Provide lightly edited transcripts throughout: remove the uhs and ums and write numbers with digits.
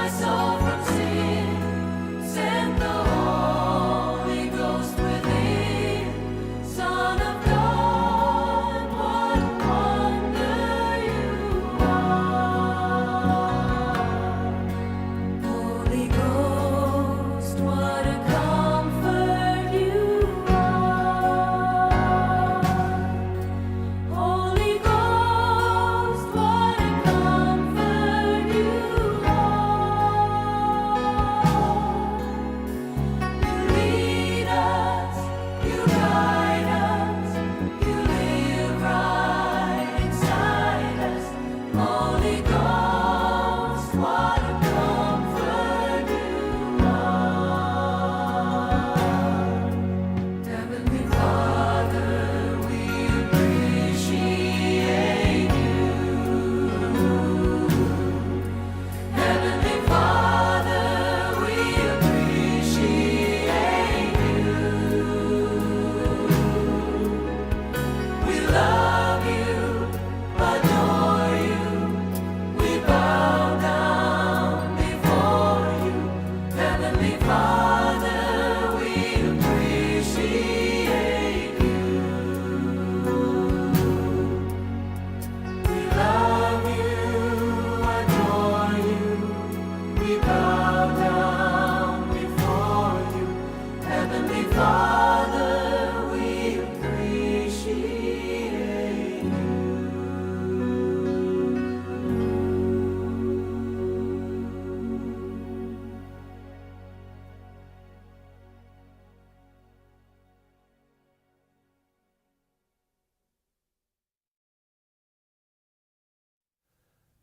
My soul from sin, sent the Holy Ghost within. Son of God, what a wonder you are. Holy Ghost, what a comfort you are. Holy Ghost, what a comfort you are. You lead us, you guide us, you live right inside us. Holy Ghost, what a comfort you are. Heavenly Father, we appreciate you. Heavenly Father, we appreciate you. We love you, adore you. We bow down before you. Heavenly Father, we appreciate you. We love you, adore you. We bow down before you. Heavenly Father, we appreciate you.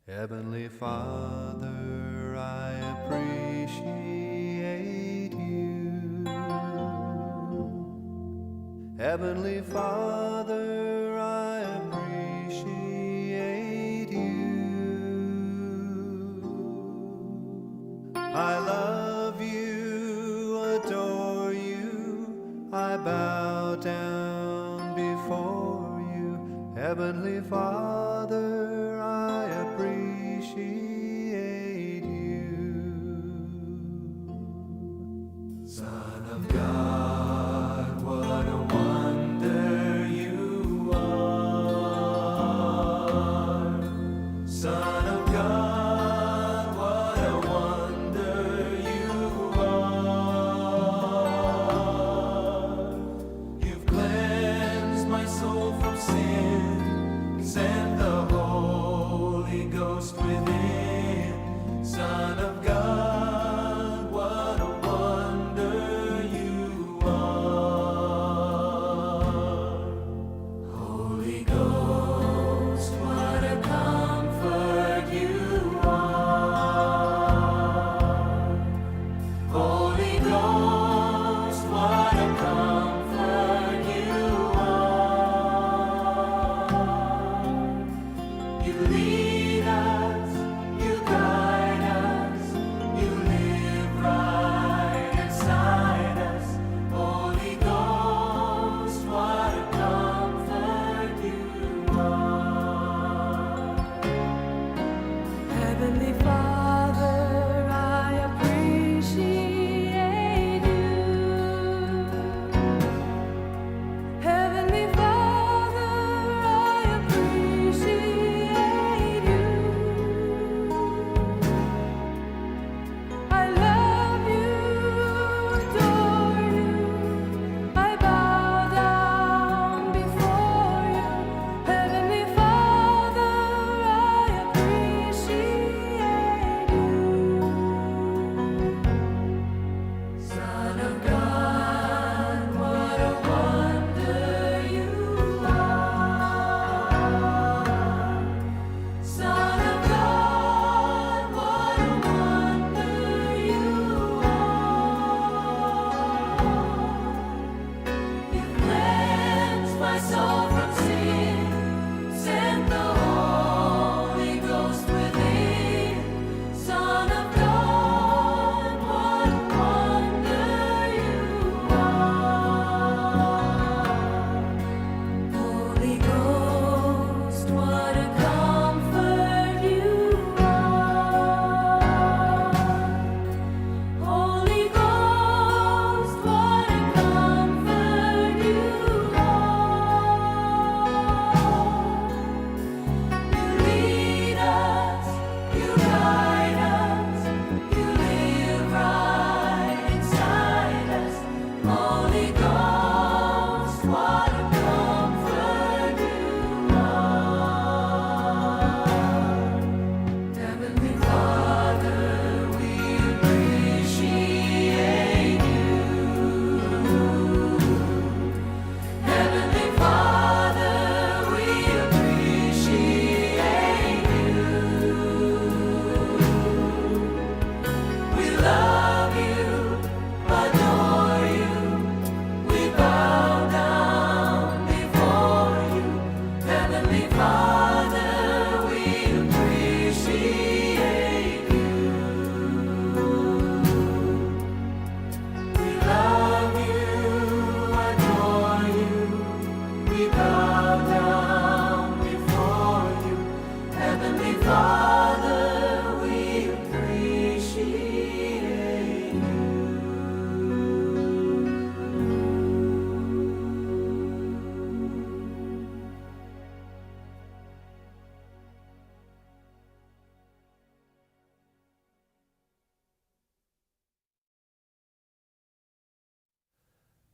Heavenly Father, I appreciate you. Heavenly Father, I appreciate you. I love you, adore you, I bow down before you. Heavenly Father, I appreciate you. Son of God, what a wonder you are. Son of God, what a wonder you are. You've cleansed my soul from sin, sent the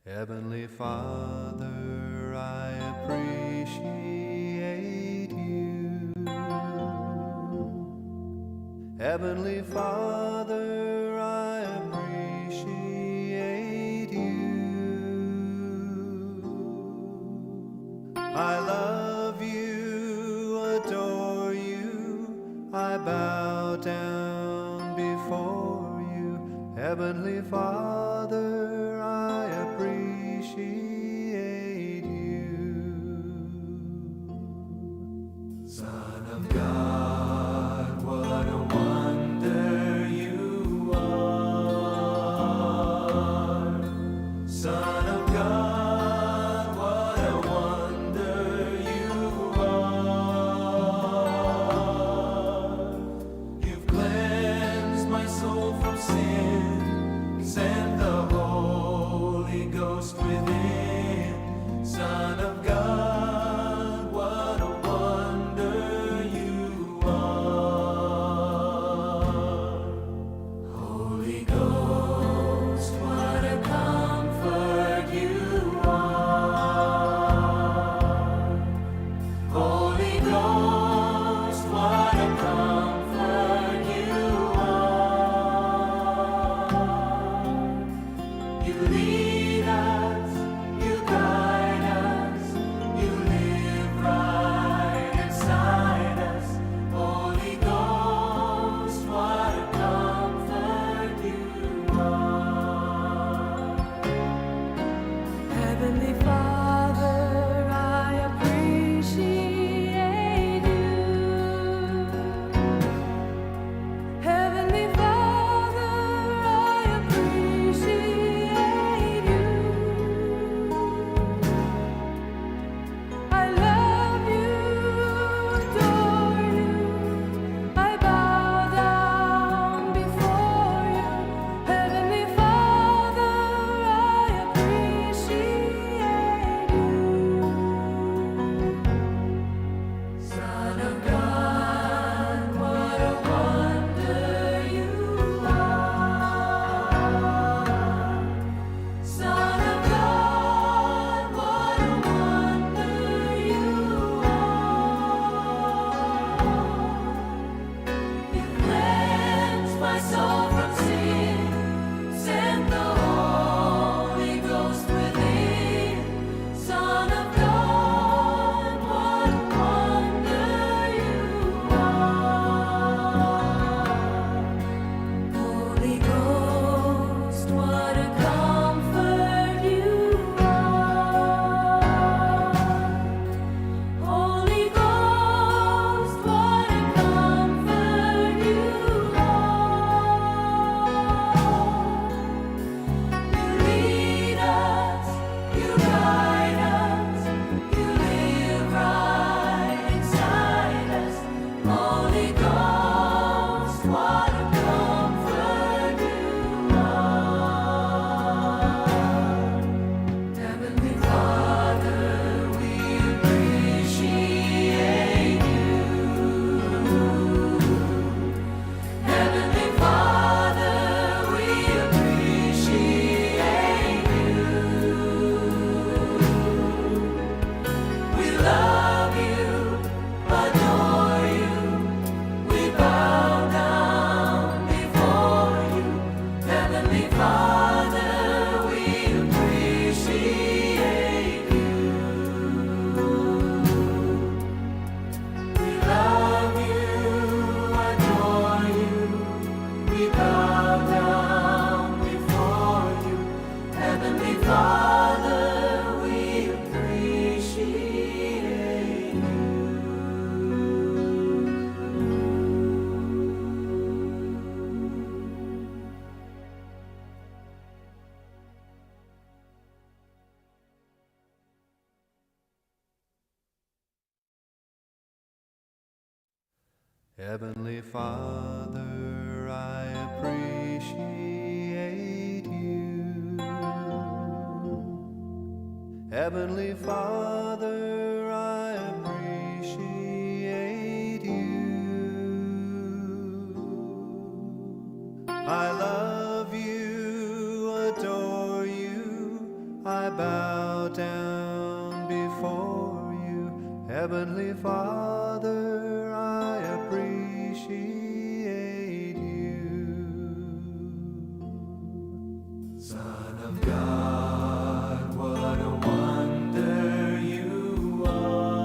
Heavenly Father, I appreciate you. Heavenly Father, I appreciate you. I love you, adore you, I bow down before you. Heavenly Father, I appreciate you. Son of God, what a wonder you are. Son of God, what a wonder you are. You've cleansed my soul from sin, sent the Holy Ghost within. Son of God, what a wonder you are. Holy Ghost, what a comfort you are. Holy Ghost, what a comfort you are. You lead us, you guide us, you live right inside us. Holy Ghost, what a comfort you are. Heavenly Father, I appreciate you. Heavenly Father, I appreciate you. I love you, adore you. I bow down before you. Heavenly Father, I appreciate you. Son of God, what a wonder you are. Son of God, what a wonder you are. You cleansed my soul from sin, sent the Holy Ghost within. Son of God, what a wonder you are. Holy Ghost, what a comfort you are. Holy Ghost, what a comfort you are. You lead us, you guide us, you live right inside us. Holy Ghost, what a comfort you are. Heavenly Father, we appreciate you. Heavenly Father, we appreciate you. We love you, adore you. We bow down before you. Heavenly Father, we appreciate you. We love you, adore you. We bow down before you. Heavenly Father, we appreciate you. Heavenly Father, I appreciate you. Heavenly Father, I appreciate you. I love you, adore you, I bow down before you. Heavenly Father, I appreciate you. Son of God, what a wonder you are.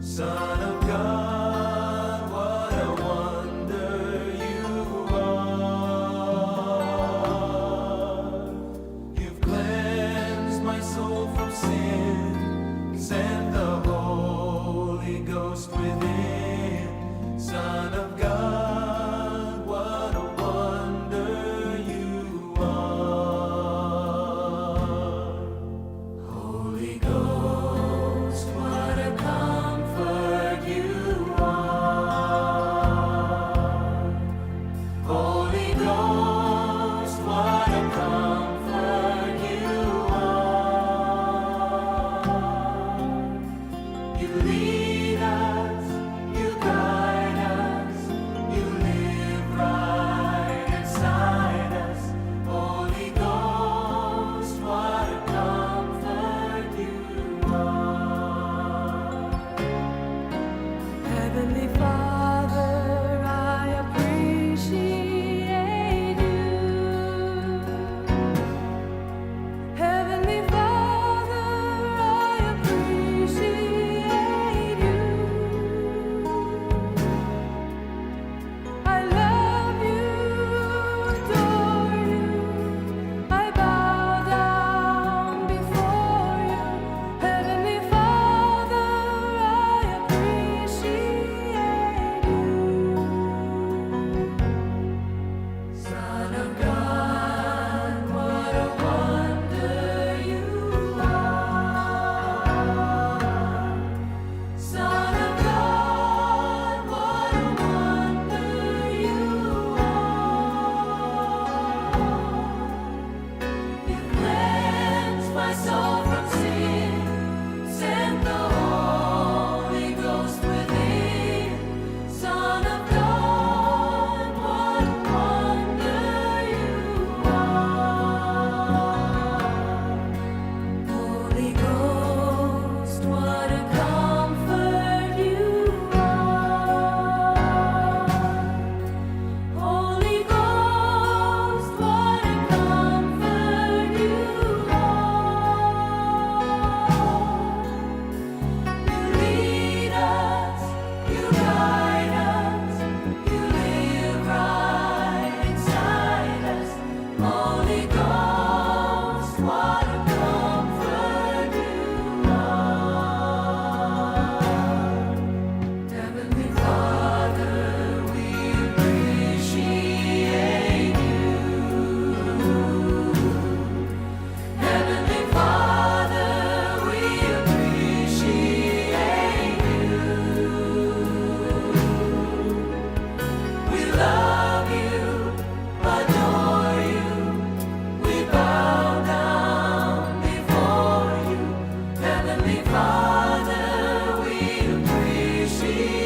Son of God, what a wonder you are. You've cleansed my soul from sin, sent the Holy Ghost within. Son of God, what a wonder you are. Holy Ghost, what a comfort you are. Holy Ghost, what a comfort you are. You lead us, you guide us, you live right inside us. Holy Ghost, what a comfort you are. Heavenly Father, I appreciate you. Heavenly Father, I appreciate you. I love you, adore you. I bow down before you. Heavenly Father, I appreciate you. Son of God, what a wonder you are. Son of God, what a wonder you are. You cleansed my soul from sin, sent the Holy Ghost within. Son of God, what a wonder you are. Holy Ghost, what a comfort you are. Holy Ghost, what a comfort you are. You lead us, you guide us, you live right inside us. Holy Ghost, what a comfort you are. Heavenly Father, we appreciate you. Heavenly Father, we appreciate you. We love you, adore you. We bow down before you. Heavenly Father, we appreciate.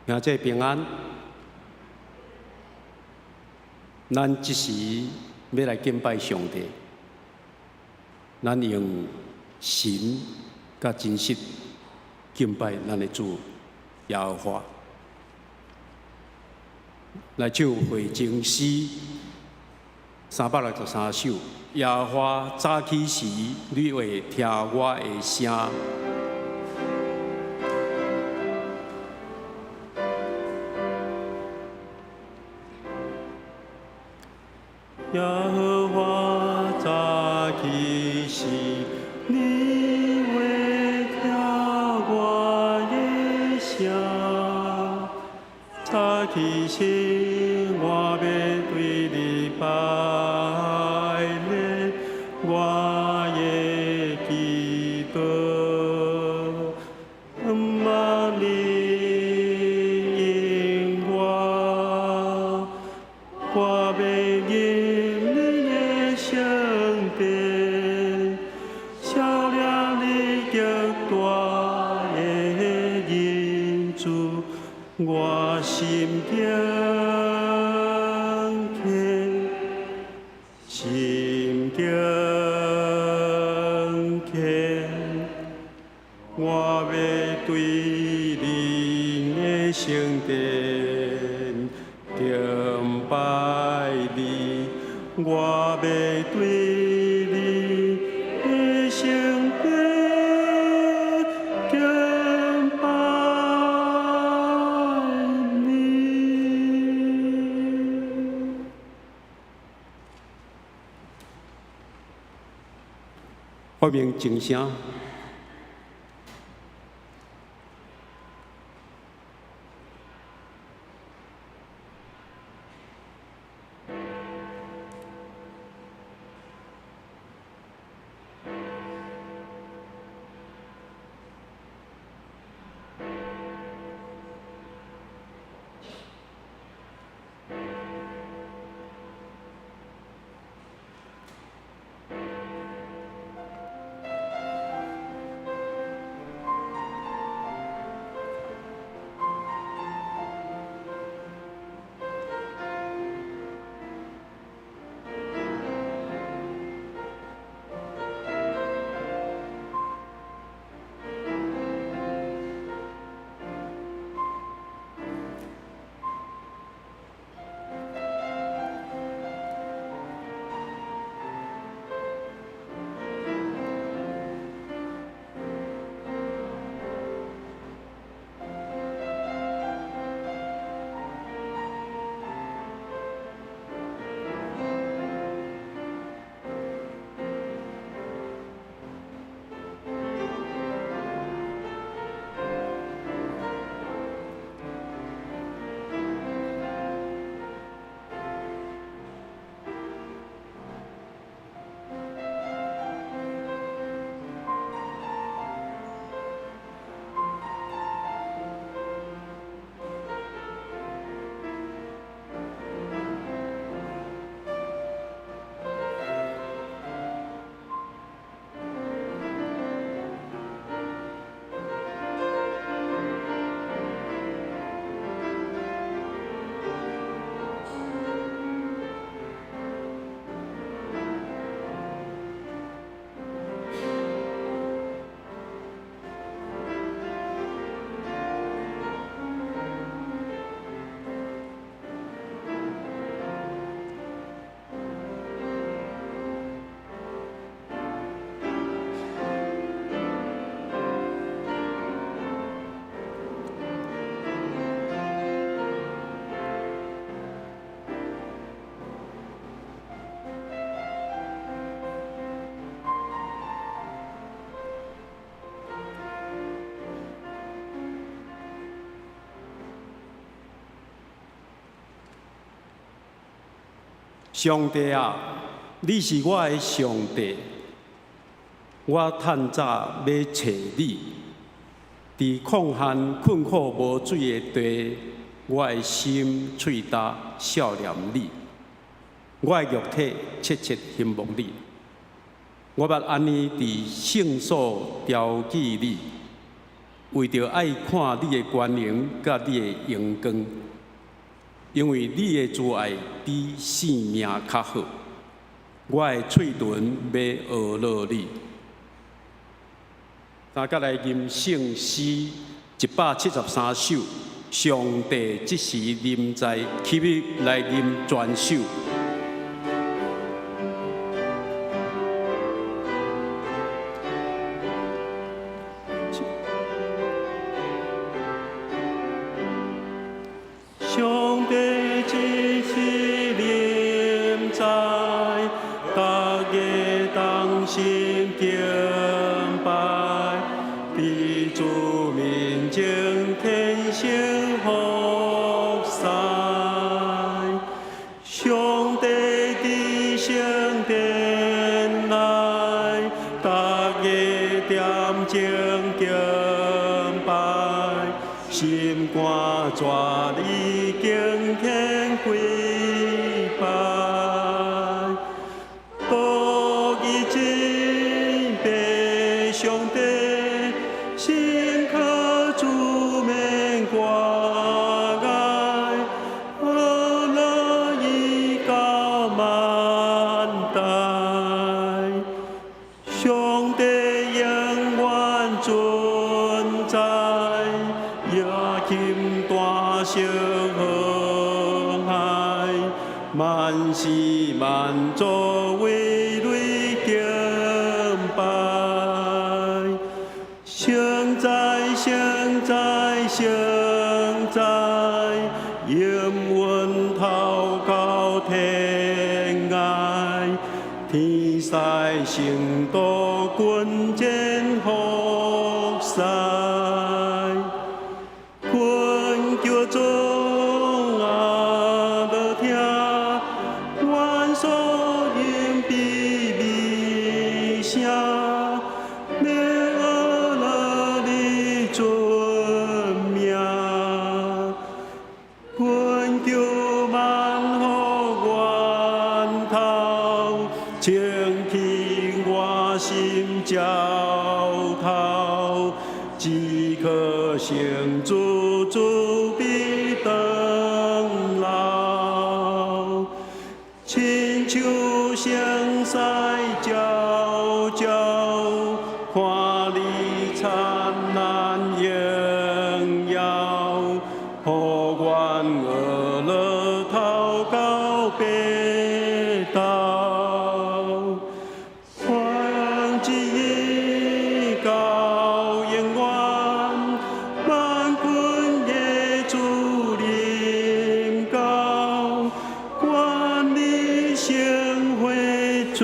兄弟平安，咱這時欲來敬拜上帝，咱用心佮真實敬拜咱的主耶和華。來唱回程詩363首，耶和華早起時，你會聽我的聲。耶和華早起時，你會聽起身，我欲對你拜禮，我的祈禱。毋茫你應我，我欲入你的聖殿，曉念你極大的仁慈，我心敬虔，心敬虔，我欲對你的聖殿敬拜你，我欲對你的聖殿敬拜你。發明靜聲。上帝啊，你是我的上帝，我趁早欲揣你。佇曠旱困苦無水的地，我的心喙焦數念你，我的肉體切切欣慕你。我捌按呢佇聖所牢記你，為著愛看你的權能佮你的榮光。因為你的慈愛比性命較好，我的喙唇欲呵咾你。大家來吟聖詩173首，上帝這時臨在，起立來吟全首。上帝這時臨在，大家同心敬拜，佇主面前天成服侍，惜河海，萬世萬族為你敬拜。聖哉聖哉聖哉，永遠頭到天涯，天使聖徒群前服侍，懇求主阿樂聽，願所用卑微聲，欲學樂你尊名。懇求萬福源頭，清去我心澆透，只可成主慈悲長老，親像星矢皎皎，看你燦爛榮耀，予阮學樂頭到白頭。願旨意到永遠，萬軍的主臨到，願你聖會最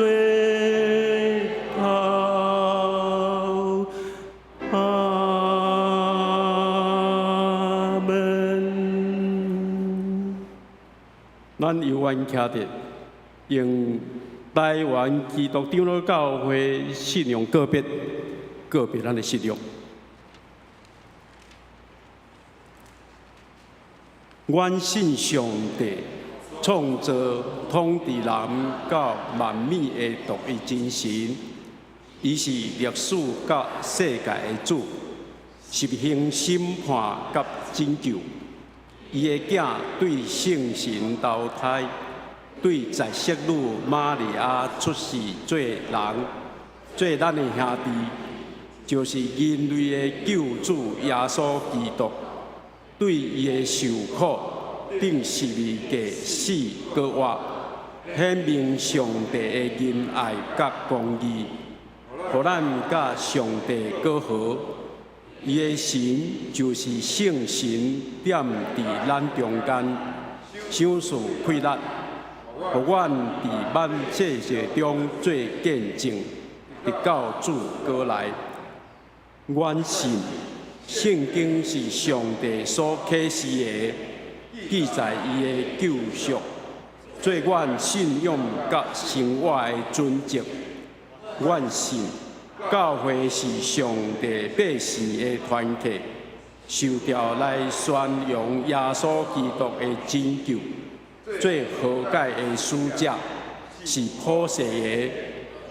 頭。阿門。咱猶原徛佇用台灣基督長老教會信仰告別，告別咱的信仰。阮信上帝創造統治人佮萬物的獨一真神，伊是歷史佮世界的主，實行審判佮拯救。伊的囝對聖神投胎，對在聖女瑪利亞出世做人，做咱的兄弟，就是人類的救主耶穌基督。對伊的受苦，釘十字架死閣活，顯明上帝的仁愛佮公義，予咱佮上帝閣和。伊的神就是聖神踮佇咱中間，賞賜氣力，予阮佇萬世界中做見證，直到主閣來。阮信聖經是上帝所啟示的，記載伊的救贖，做阮信仰佮生活的準則。阮信教會是上帝百姓的團體，受召來宣揚耶穌基督的拯救，做和解的使者，是普世的，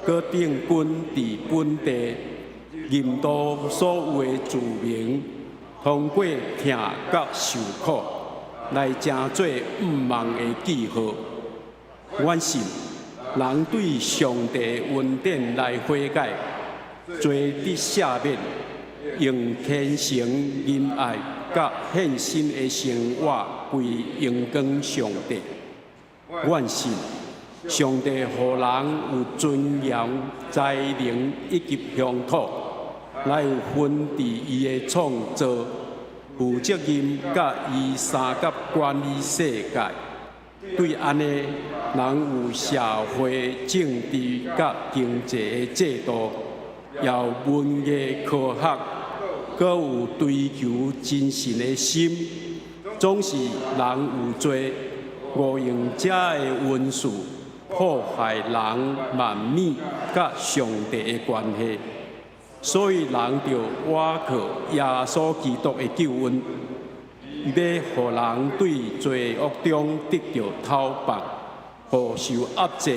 閣定根佇本地，引導所有的子民，通過疼佮受苦，來成做毋忘的記號。阮信人對上帝的恩典來悔改，罪得赦免，用虔誠仁愛佮獻身的生活歸榮光上帝。阮信上帝予人有尊嚴、才能以及鄉土，來有份佇伊的創造，負責任佮伊相佮管理世界。對按呢，人有社會、政治佮經濟的制度，也有文藝科學，閣有追求真神的心。總是人有罪，誤用這个恩賜，破壞人萬物佮上帝的關係。所以人著倚靠耶穌基督的救恩，伊欲予人對罪惡中得著釋放，予受壓制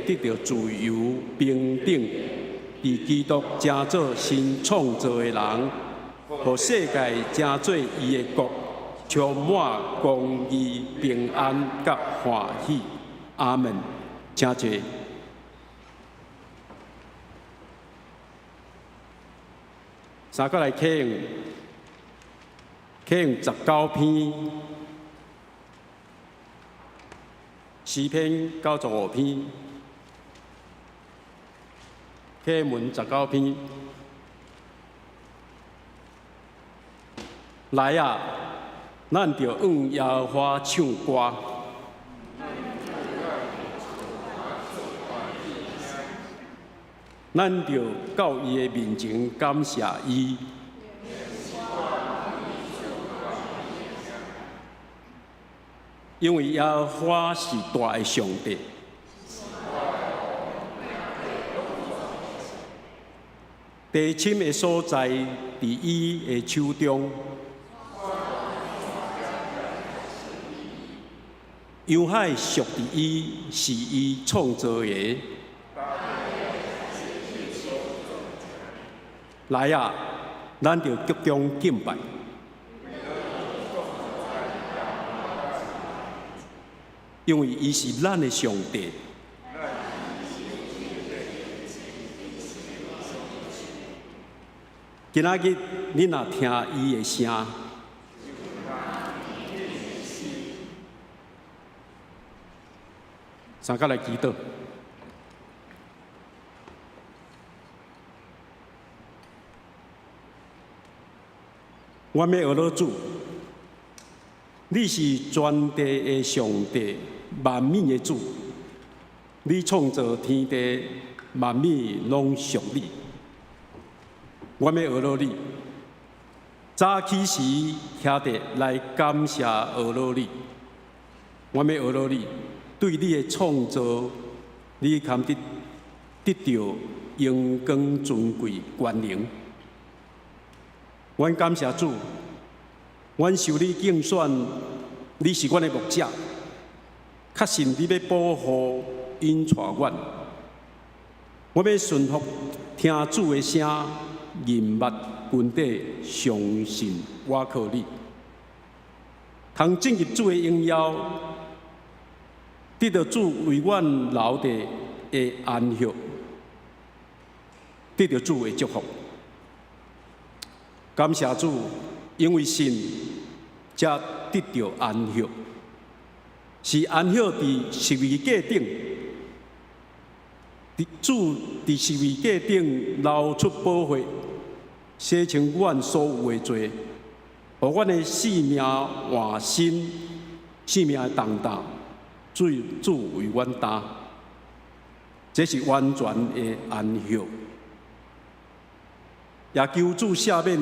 的得著自由平等。佇基督成做新創造的人，予世界成做伊的國，充滿公義、平安佮歡喜。阿門。請坐。三閣來啟用啟用十九篇，詩篇九十五篇，啟文十九篇。來啊，咱著向耶和華唱歌。咱著到伊的面前感謝伊。因為耶和華是大的上帝，地深的所在佇伊的手中，洋海屬佇伊，是伊創造的。來啊，咱著鞠躬敬拜。因為伊是咱的上帝。今仔日你若聽伊的聲，三甲來祈禱。阮欲學主，你是全地的上帝，萬物的主。你創造天地，萬物攏屬你。阮欲學你，早起時徛佇來感謝學你。阮欲學你，對你的創造，你堪得得著榮光尊貴權能。阮感謝主，阮受你揀選，你是阮的牧者，確信你欲保護引帶阮。我欲順服聽主的聲，認捌根底，相信倚靠你，通進入主的榮耀，得著主為阮留佇的安息，得著主的祝福。感謝主，因為信才得著安息，是安息佇十字架頂，主佇十字架頂流出寶血，洗清阮所有的罪，予阮的性命換新，性命的重擔，主主為阮擔，這是完全的安息。也求主赦免，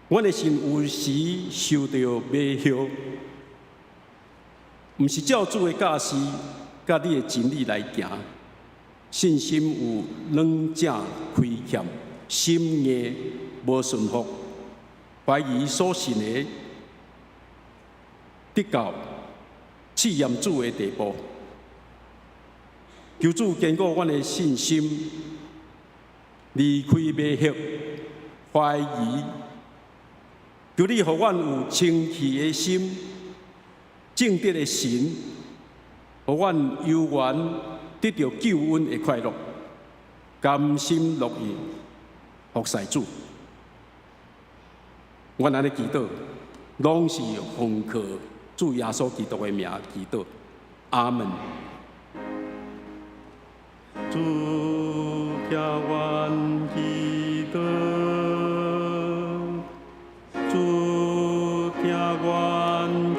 阮的心有時受著迷惑，毋是照主的教示，佮你的真理來行，信心有軟正虧欠，心硬無順服，懷疑所信的，得到試驗主的地步。求主堅固阮的信心，離開迷惑、懷疑，求你予阮有清氣的心、正直的神，予阮有緣得著救恩的快樂，甘心樂意服侍主。阮按呢祈禱，攏是奉靠主耶穌基督的名祈禱，阿門。主聽阮祈禱，主聽阮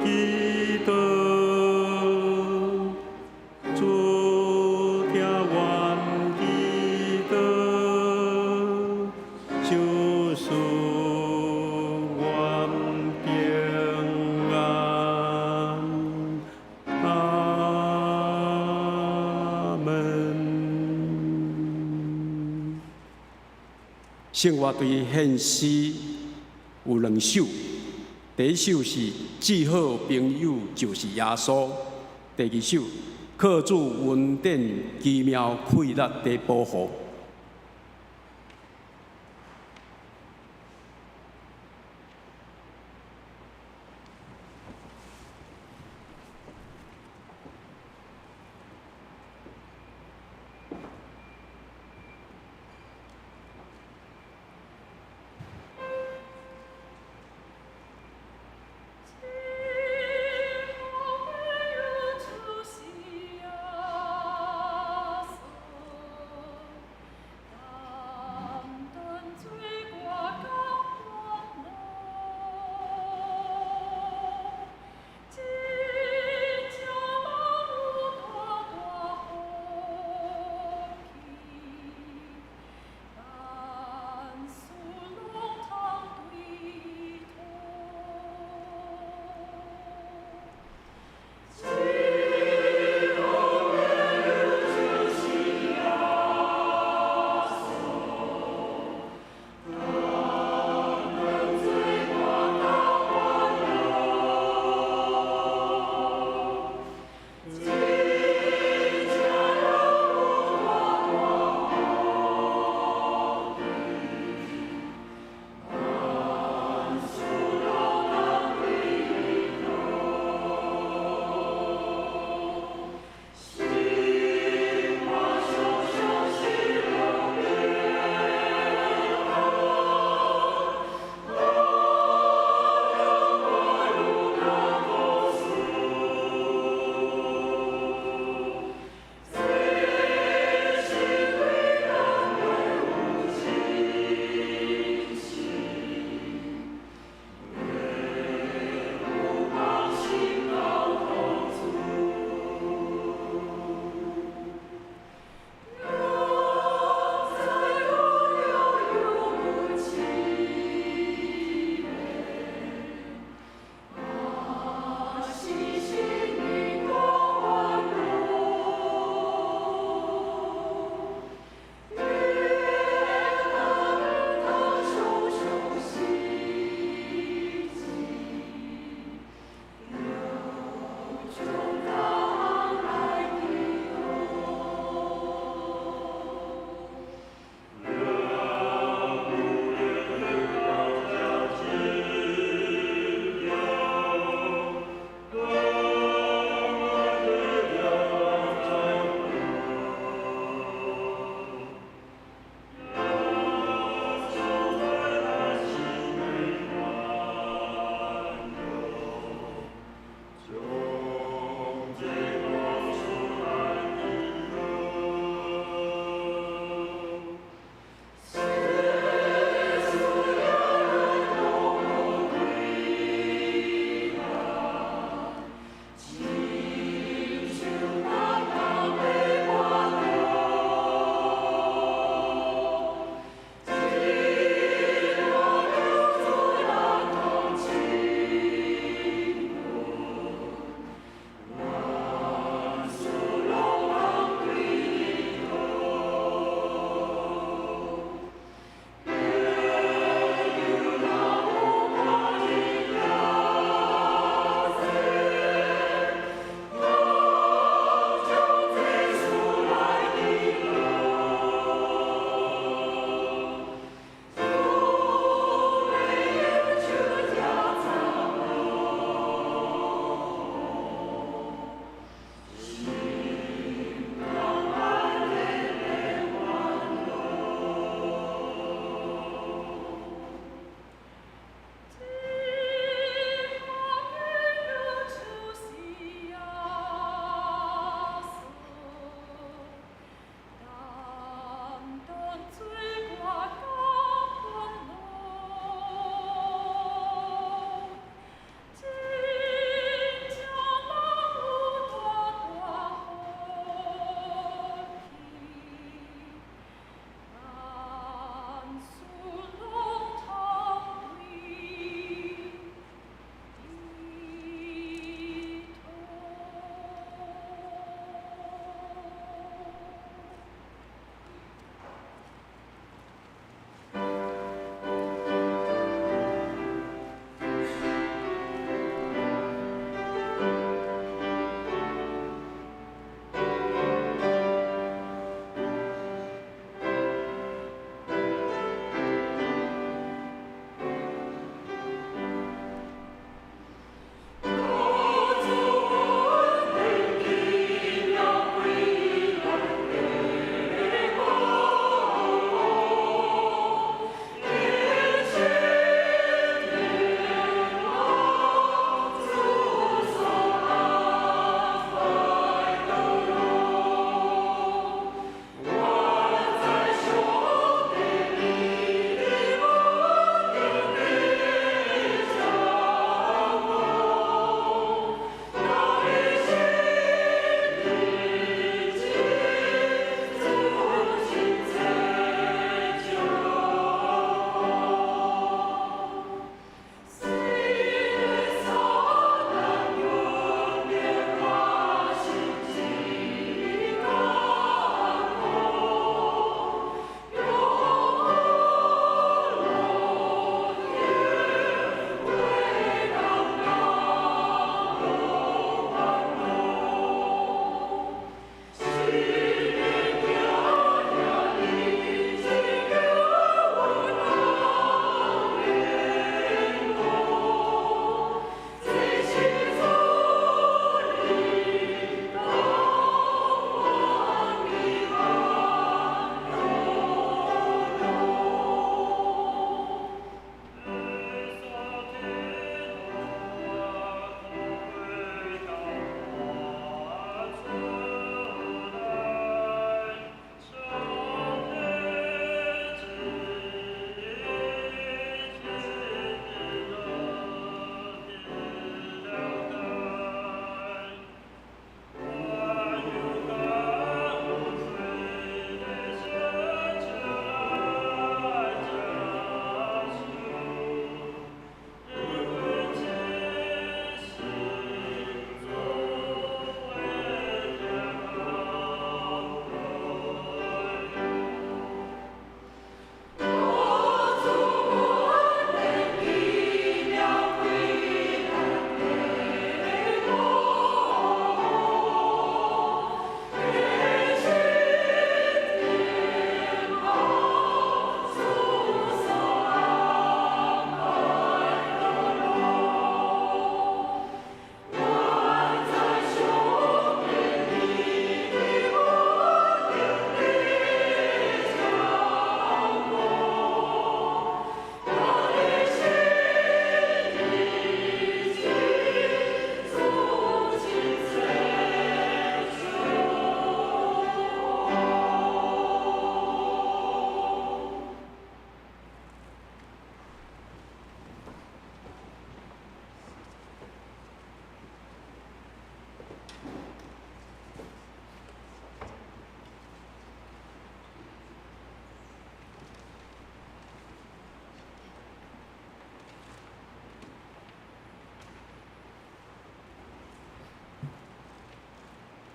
祈禱，主聽阮祈禱，賞賜阮平安，阿門。聖樂隊獻詩有兩首，第一首是至好朋友就是耶穌，第二首靠主恩典奇妙氣力的保護。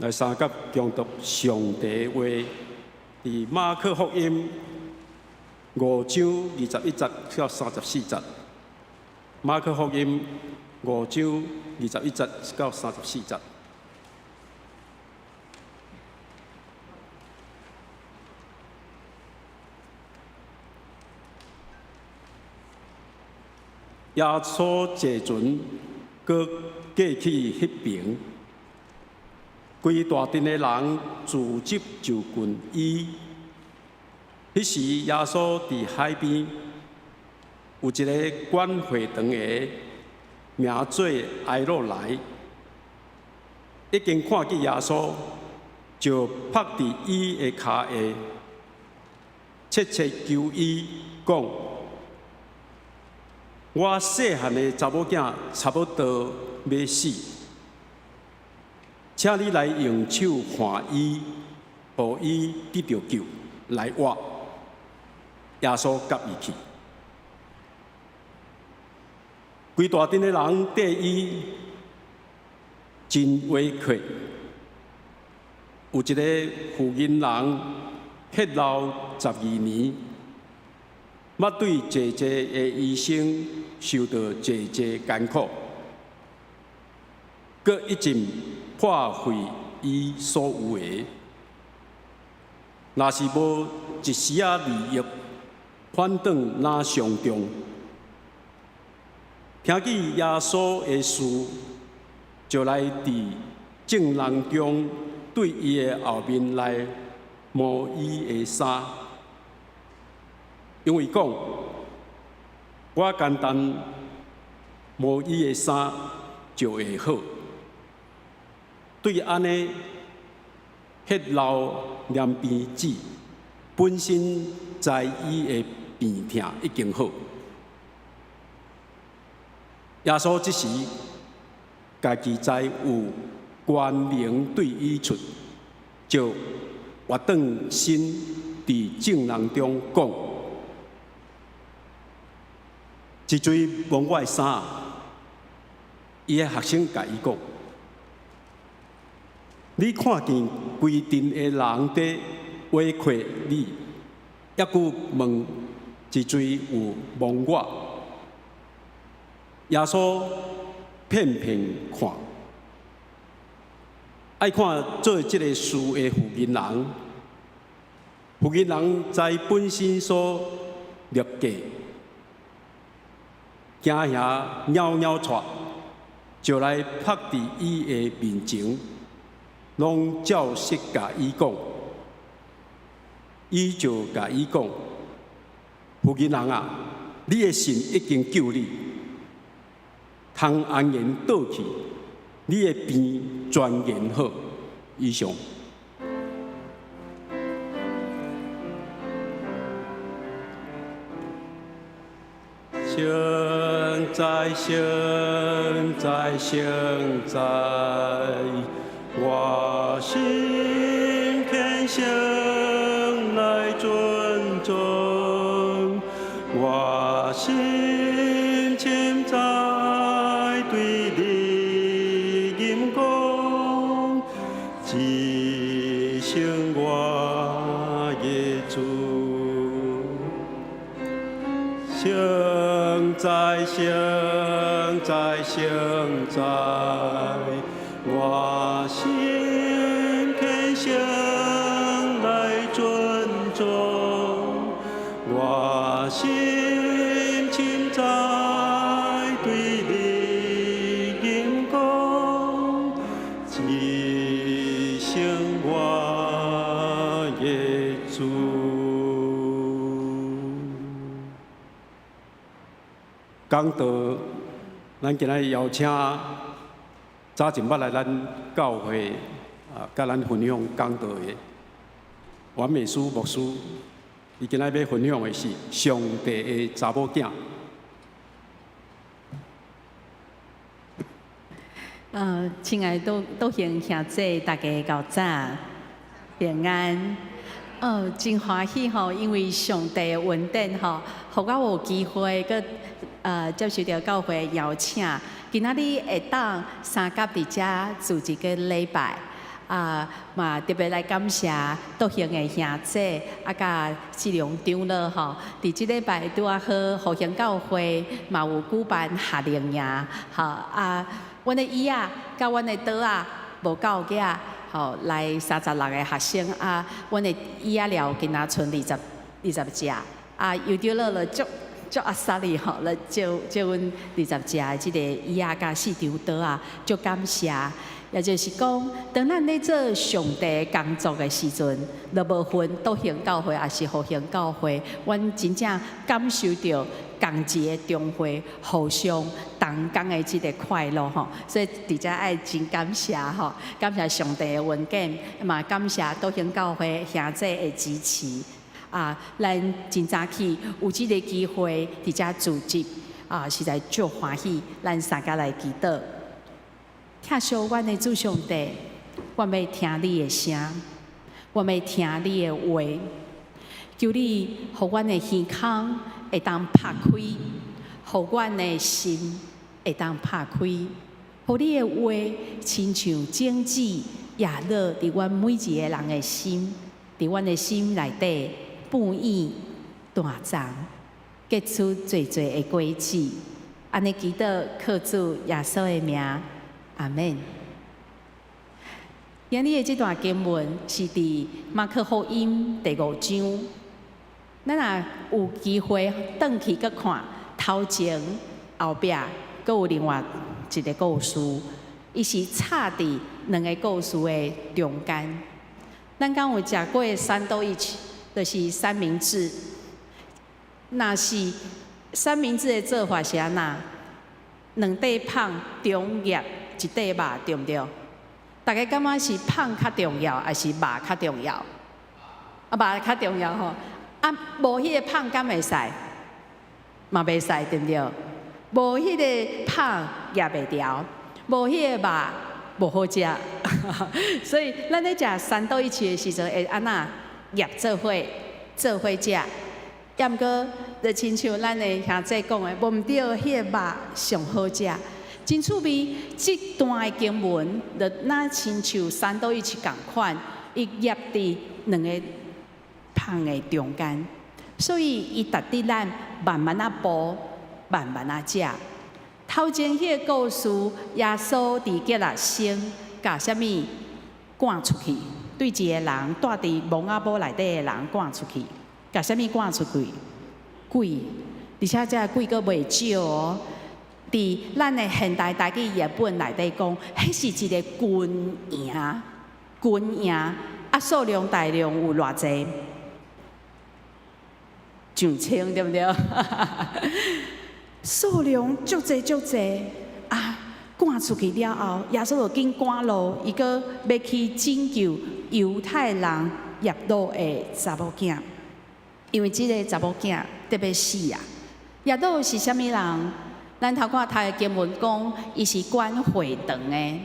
來相佮恭讀上帝話，佇馬可福音五章二十一節到三十四節。馬可福音五章二十一節到三十四節。耶穌坐船，閣過去彼爿。規大陣的人聚集就近伊。彼時，耶穌佇海邊，有一个管會堂的，名做埃洛來，已經看見耶穌，就伏佇伊的跤下，切切求伊講：我細漢的查某囝差不多欲死，請你來用手按伊，予伊得著救來活。耶穌佮伊去，規大陣的人綴伊真委屈。有一个婦人人血漏12年，捌對濟濟的醫生受著濟濟艱苦，閣一盡破費伊所有的，若是無一絲仔利益，反轉若傷重。聽見耶穌的事，就來佇眾人中對伊的後面來摸伊的衫，因為講，我簡單摸伊的衫就會好。對按呢，血漏黏病子，本身知伊的病痛已經好。耶穌這時家己知有權能對伊出，就活轉身佇眾人中講：是誰摸我的衫？伊的學生共伊講：你看見規陣的人佇圍困你，猶閣問是誰有摸我？耶穌遍遍看，愛看做這个事的婦人人，婦人人知本身所歷過，驚嚇裊裊掣，就來伏佇伊的面前，攏照實共伊講。伊就共伊講：婦人人啊，你的信已經救你，通安然倒去，你的病全然好。以上。聖哉，聖哉，聖哉，我心虔誠來尊重，我心深知對你吟講，一生我的主。聖哉，聖哉，聖哉，我心虔誠來尊重，我心深知對你吟講，一生我的主。講道，咱今仔日邀請早前捌來咱教會啊，佮咱分享講道的袁美書牧師，伊今仔日欲分享的是上帝的查某囝。親愛的道兄兄姊，大家較早平安。真歡喜吼，因為上帝的恩典吼，予我有機會閣接受著教會邀請，今仔日會當相佮佇遮做一個禮拜。啊，嘛特別來感謝道興的兄姐，啊，佮志良長老吼。佇這禮拜拄仔好，復興教會嘛有舉辦夏令營，吼啊，阮的椅仔佮阮的桌仔無夠額，吼來36個學生啊，阮的椅仔寮今仔賰20隻，啊，有長老了足足阿薩利吼，來借借阮二十隻的這個椅仔佮四張桌仔，足感謝。也就是講，當咱咧做上帝工作的時陣，就無分道興教會抑是復興教會，阮真正感受著仝一个中會互相同工的這个快樂吼。所以佇遮愛真感謝吼，感謝上帝的恩典，嘛感謝道興教會兄弟的支持。啊，咱真早起有這个機會佇遮聚集，啊，實在足歡喜。咱三家來祈禱。疼惜阮的主上帝，我欲聽你的聲，我欲聽你的話，求你予阮的耳孔會當拍開，予阮的心會當拍開，予你的話親像種子也落佇阮每一个人的心，佇阮的心內底哺育大長，結出濟濟的果子。按呢祈禱，靠主耶穌的名。阿們。今日的這段經文是佇馬可福音第五章。咱若有機會轉去閣看頭前後壁，閣有另外一个故事，伊是插佇兩个故事的中間。咱敢有食過三多一起，就是三明治。若是三明治的做法是按怎？兩塊麭中夾一塊肉，對毋對？大家感覺是麭較重要，抑是肉較重要？啊，肉較重要吼。啊，無彼个麭敢會使？嘛袂使，對毋對？無彼个麭夾袂牢，無彼个肉無好食。所以咱咧食三多一起的時陣，會按怎夾做伙做伙食？抑毋過，就親像咱的兄弟講的，無毋對，彼个肉上好食。真趣味，這段的經文就若親像三多一起仝款，伊夾佇兩個麭的中間，所以伊值得咱慢慢仔步，慢慢仔食。頭前彼个故事，耶穌佇結拉森共啥物趕出去？對一个人蹛佇墓仔埔內底的人趕出去，共啥物趕出去？鬼，而且這个鬼閣袂少哦。佇咱的現代台語譯本內底講，彼是一个軍營，軍營啊，數量大量有偌濟？上千對毋對？數量足濟足濟啊！趕出去了後，耶穌就緊趕路，伊閣欲去拯救猶太人睚魯的查某囝，因為這个查某囝特別死啊！睚魯是啥物人？咱頭看讀的經文講，伊是管會堂的，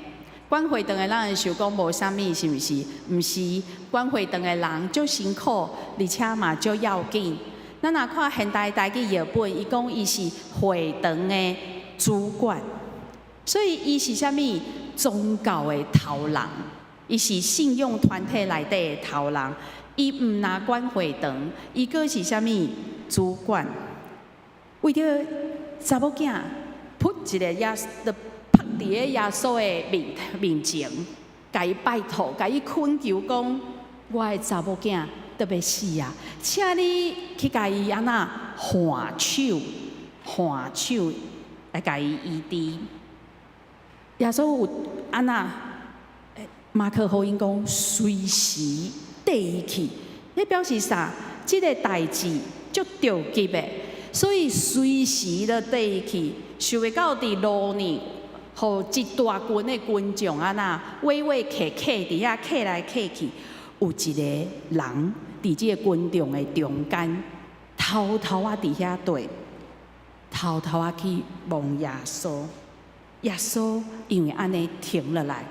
管會堂的咱會想講無啥物，是毋是？毋是，管會堂的人足辛苦，而且嘛足要緊。咱若看現代台語譯本，伊講伊是會堂的主管，所以伊是啥物宗教的頭人，伊是信仰團體內底的頭人。伊毋若管會堂，伊閣是啥物主管？為著查某囝，噗一个耶，就撲佇咧耶穌的面面前，共伊拜託，共伊懇求講：我的查某囝都欲死啊！請你去共伊按怎按手，按手來共伊醫治。耶穌有按怎？馬可福音講隨時綴伊去，彼表示啥？這个代誌足著急的。所以隨時就綴伊去，想袂到佇路呢，予一大群的群眾按怎圍圍客客佇遐客來客去，有一个人佇這个群眾的中間，偷偷仔佇遐綴，偷偷仔去摸耶穌。耶穌因為按呢停落來，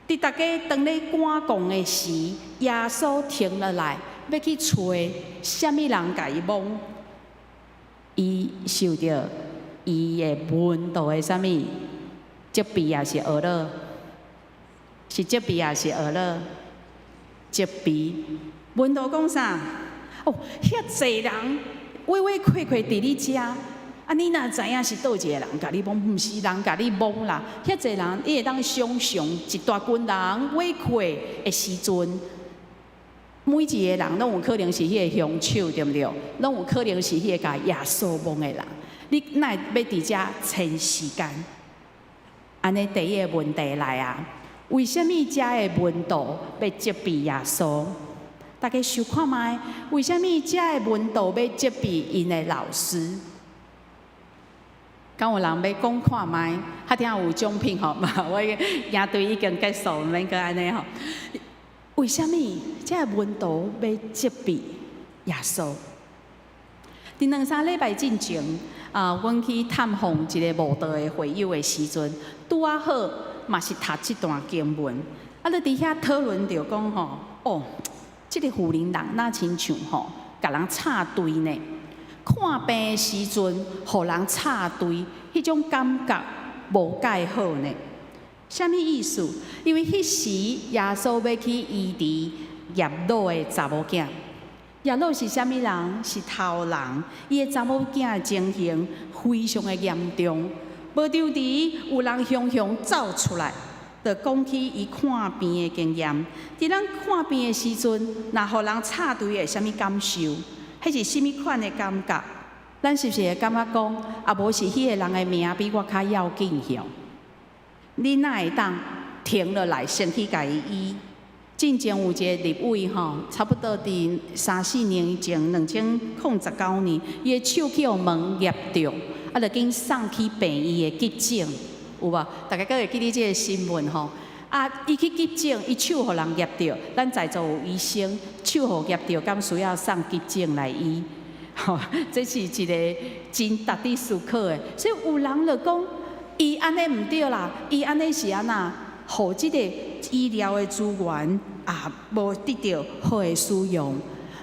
佇大家當咧趕講的時，耶穌停落來，欲去揣啥物人共伊摸。伊受著伊的門徒的啥物責備，抑是呵咾？是責備抑是呵咾？責備。門徒講啥？哦，遐濟人圍圍塊塊佇你遮，啊，你哪知影是佗一个人共你摸？毋是人共你摸啦。遐濟人，你會當想象一大群人圍塊的時陣，每一个人攏有可能是彼個兇手，對毋對？攏有可能是彼個共耶穌摸的人。你哪會欲佇遮跣時間？按呢，第一个問題來啊，為啥物遮的門徒欲責備耶穌？大家想看覓？為啥物遮的門徒欲責備𪜶的老師？敢有人欲講看覓？較聽有獎品吼，我營隊已經結束，毋免閣按呢吼。為啥物遮的門徒欲責備耶穌？佇兩三禮拜進前，啊，阮去探訪一个慕道的會友的時陣，拄仔好嘛是讀這段經文，啊，咧佇遐討論著講吼，哦，這个婦人人若親像吼，共人插隊呢？看病的時陣，予人插隊，彼種感覺無蓋好呢。啥物意思？因為彼時耶穌欲去醫治睚魯的查某囝。睚魯是啥物人？是頭人，伊的查某囝情形非常的嚴重。無張遲有人雄雄走出來，就講起伊看病的經驗。佇咱看病的時陣，若予人插隊會啥物感受？彼是啥物款的感覺？咱是毋是會感覺講，啊無是彼个人的命比我較要緊吼？你哪會當停落來，先去共伊醫？進前有一个立委吼，差不多佇三四年前，2019年，伊的手去予門夾著，啊，就緊送去病院的急診，有無？大家閣會記得這个新聞吼？啊，伊去急診，伊手予人夾著，咱在座有醫生，手予夾著，敢需要送急診來醫？吼，這是一个真值得思考的。所以有人就講，伊按呢毋對啦，伊按呢是按怎？予這个醫療的資源啊，無得著好的使用。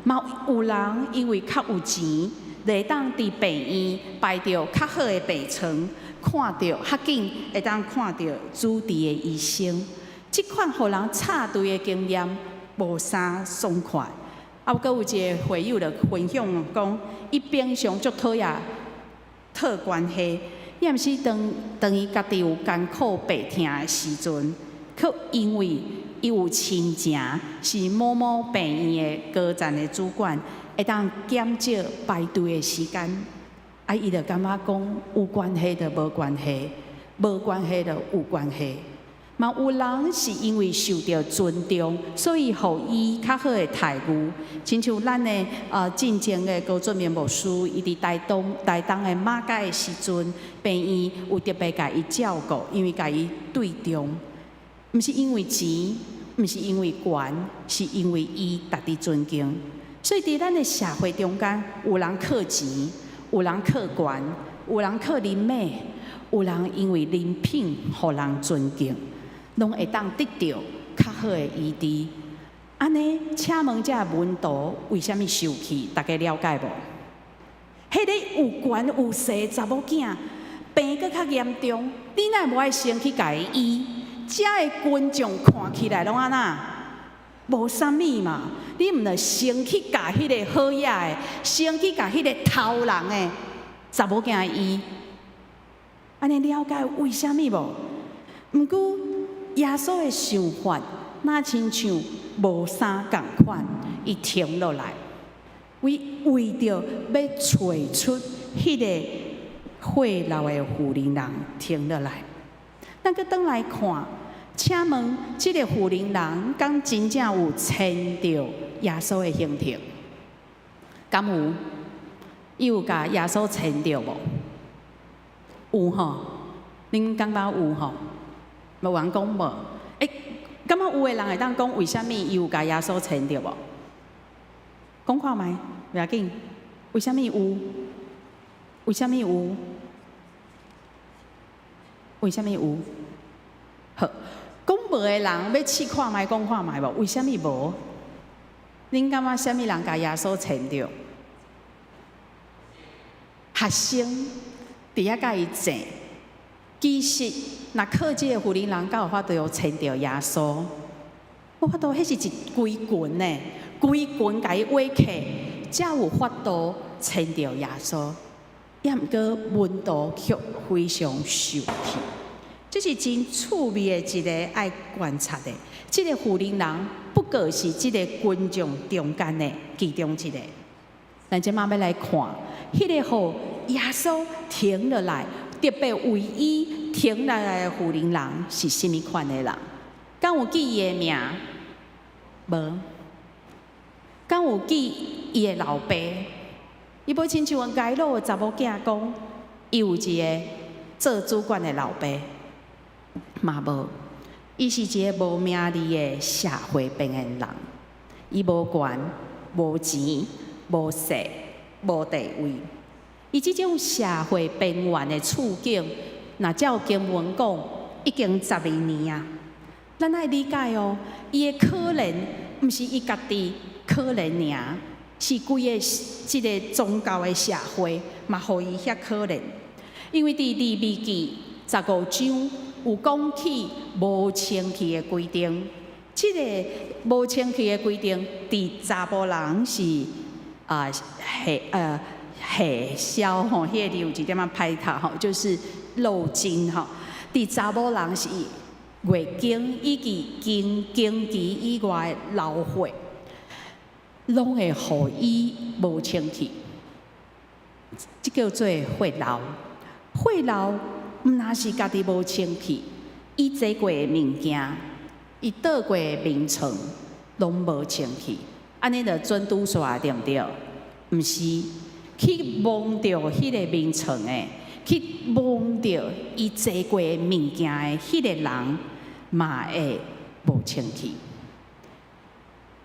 嘛有人因為較有錢，會當佇病院排著較好的病床，看著較緊，會當看著主治的醫生。這款予人插隊的經驗，無啥爽快。啊，閣有一个會友就分享講，伊平常足討厭套關係，伊毋是當當伊家己有艱苦病痛的時陣，卻因為伊有親情，是某某病院的高層的主管，會當減少排隊的時間。啊，伊就感覺講有關係就無關係，無關係就有關係。嘛有人是因為受著尊重，所以予伊較好的待遇。親像咱的進前的高俊明牧師，伊佇台東台東的馬偕的時陣，病院有特別共伊照顧，因為共伊對重，毋是因為錢，毋是因為權，是因為伊值得尊敬。所以佇咱的社會中間，有人靠錢，有人靠權，有人靠人脈，有人因為人品予人尊敬，攏會當得著較好的醫治。按呢，請問這門徒為啥物生氣？大家了解無？彼个有權有勢的查某囝病閣較嚴重，你哪會無愛先去共伊醫？遮的群眾看起來攏按怎？無啥物嘛？你毋著先去共彼个好額的，先去共彼个頭人的查某囝醫？按呢了解為啥物無？毋過耶穌的想法，若親像無啥仝款，伊停落來，為為著欲揣出彼个血漏的婦人人停落來。咱閣轉來看，請問這个婦人人敢真正有牽著耶穌的形體？敢有？伊有共耶穌牽著無？有吼？恁感覺有吼？無人講無？欸，感覺有的人會當講為啥物伊有共耶穌牽著無？講看覓，袂要緊。為啥物有？為啥物有？為啥物有？好，講無的人欲試看覓，講看覓無？為啥物無？恁感覺啥物人共耶穌牽著？學生佇遐共伊諍，其實，若靠這个婦人人敢有法度有牽著耶穌？無法度，彼是一規群呢，規群共伊圍起，才有法度牽著耶穌。也毋過門徒卻非常受氣，這是真趣味的一个愛觀察的。這个婦人人不過是這个群眾中間的其中一个。咱這馬欲來看，彼个予耶穌停落來，特別為伊停落來的婦人人是啥物款的人？敢有記伊的名？無。敢有記伊的老爸？伊無親像該魯的查某囝講，伊有一个做主管的老爸，嘛無。伊是一个無名字的社會邊緣人，伊無權、無錢、無勢、無地位。伊這種社會邊緣的處境，若照經文講，已經十二年啊。咱愛理解哦，伊的可憐毋是伊家己可憐爾，是規个這个宗教的社會嘛，予伊遐可憐。因為佇利未記15章有講起無清氣的規定，這个無清氣的規定，佇查埔人是啊下下痟吼，彼个字有一點仔歹讀吼，就是漏精吼。佇查某人是月經以及經經期以外的流血，攏會予伊無清氣，這叫做血漏。血漏毋若是家己無清氣，伊坐過的物件，伊倒過的眠床，攏無清氣。按呢就準拄煞對毋對？毋是，去摸著彼个眠床的，去摸著伊坐過的物件的彼個人，嘛會無清氣。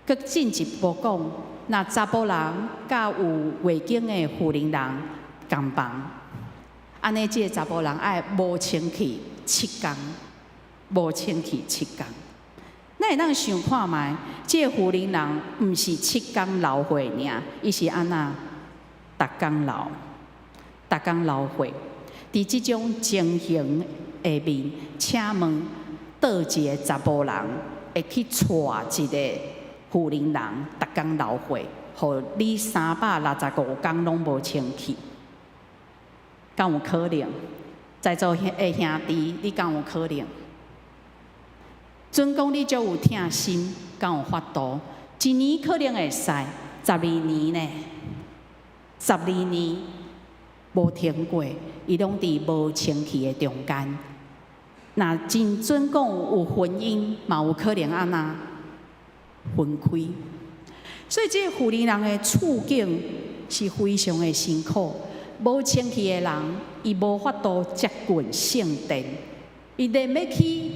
閣進一步講，若查埔人佮有月經的婦人人仝房，按呢，這个查埔人愛無清氣七工，無清氣七工。咱會當想看覓，這个婦人人毋是七工流血爾，伊是按怎？逐工流，逐工流血。佇這種情形下面，請問佗一个查埔人會去娶一个婦人人，逐工流血，予你365工攏無清氣，敢有可能？在座的兄弟，你敢有可能？準講你足有疼心，敢有法度？一年可能會使，十二年呢？十二年無停過，伊攏佇無清氣的中間。若真準講有婚姻，嘛有可能按怎分開。所以這个婦人人的處境是非常的辛苦。無清氣的人，伊無法度接近聖殿，伊連欲去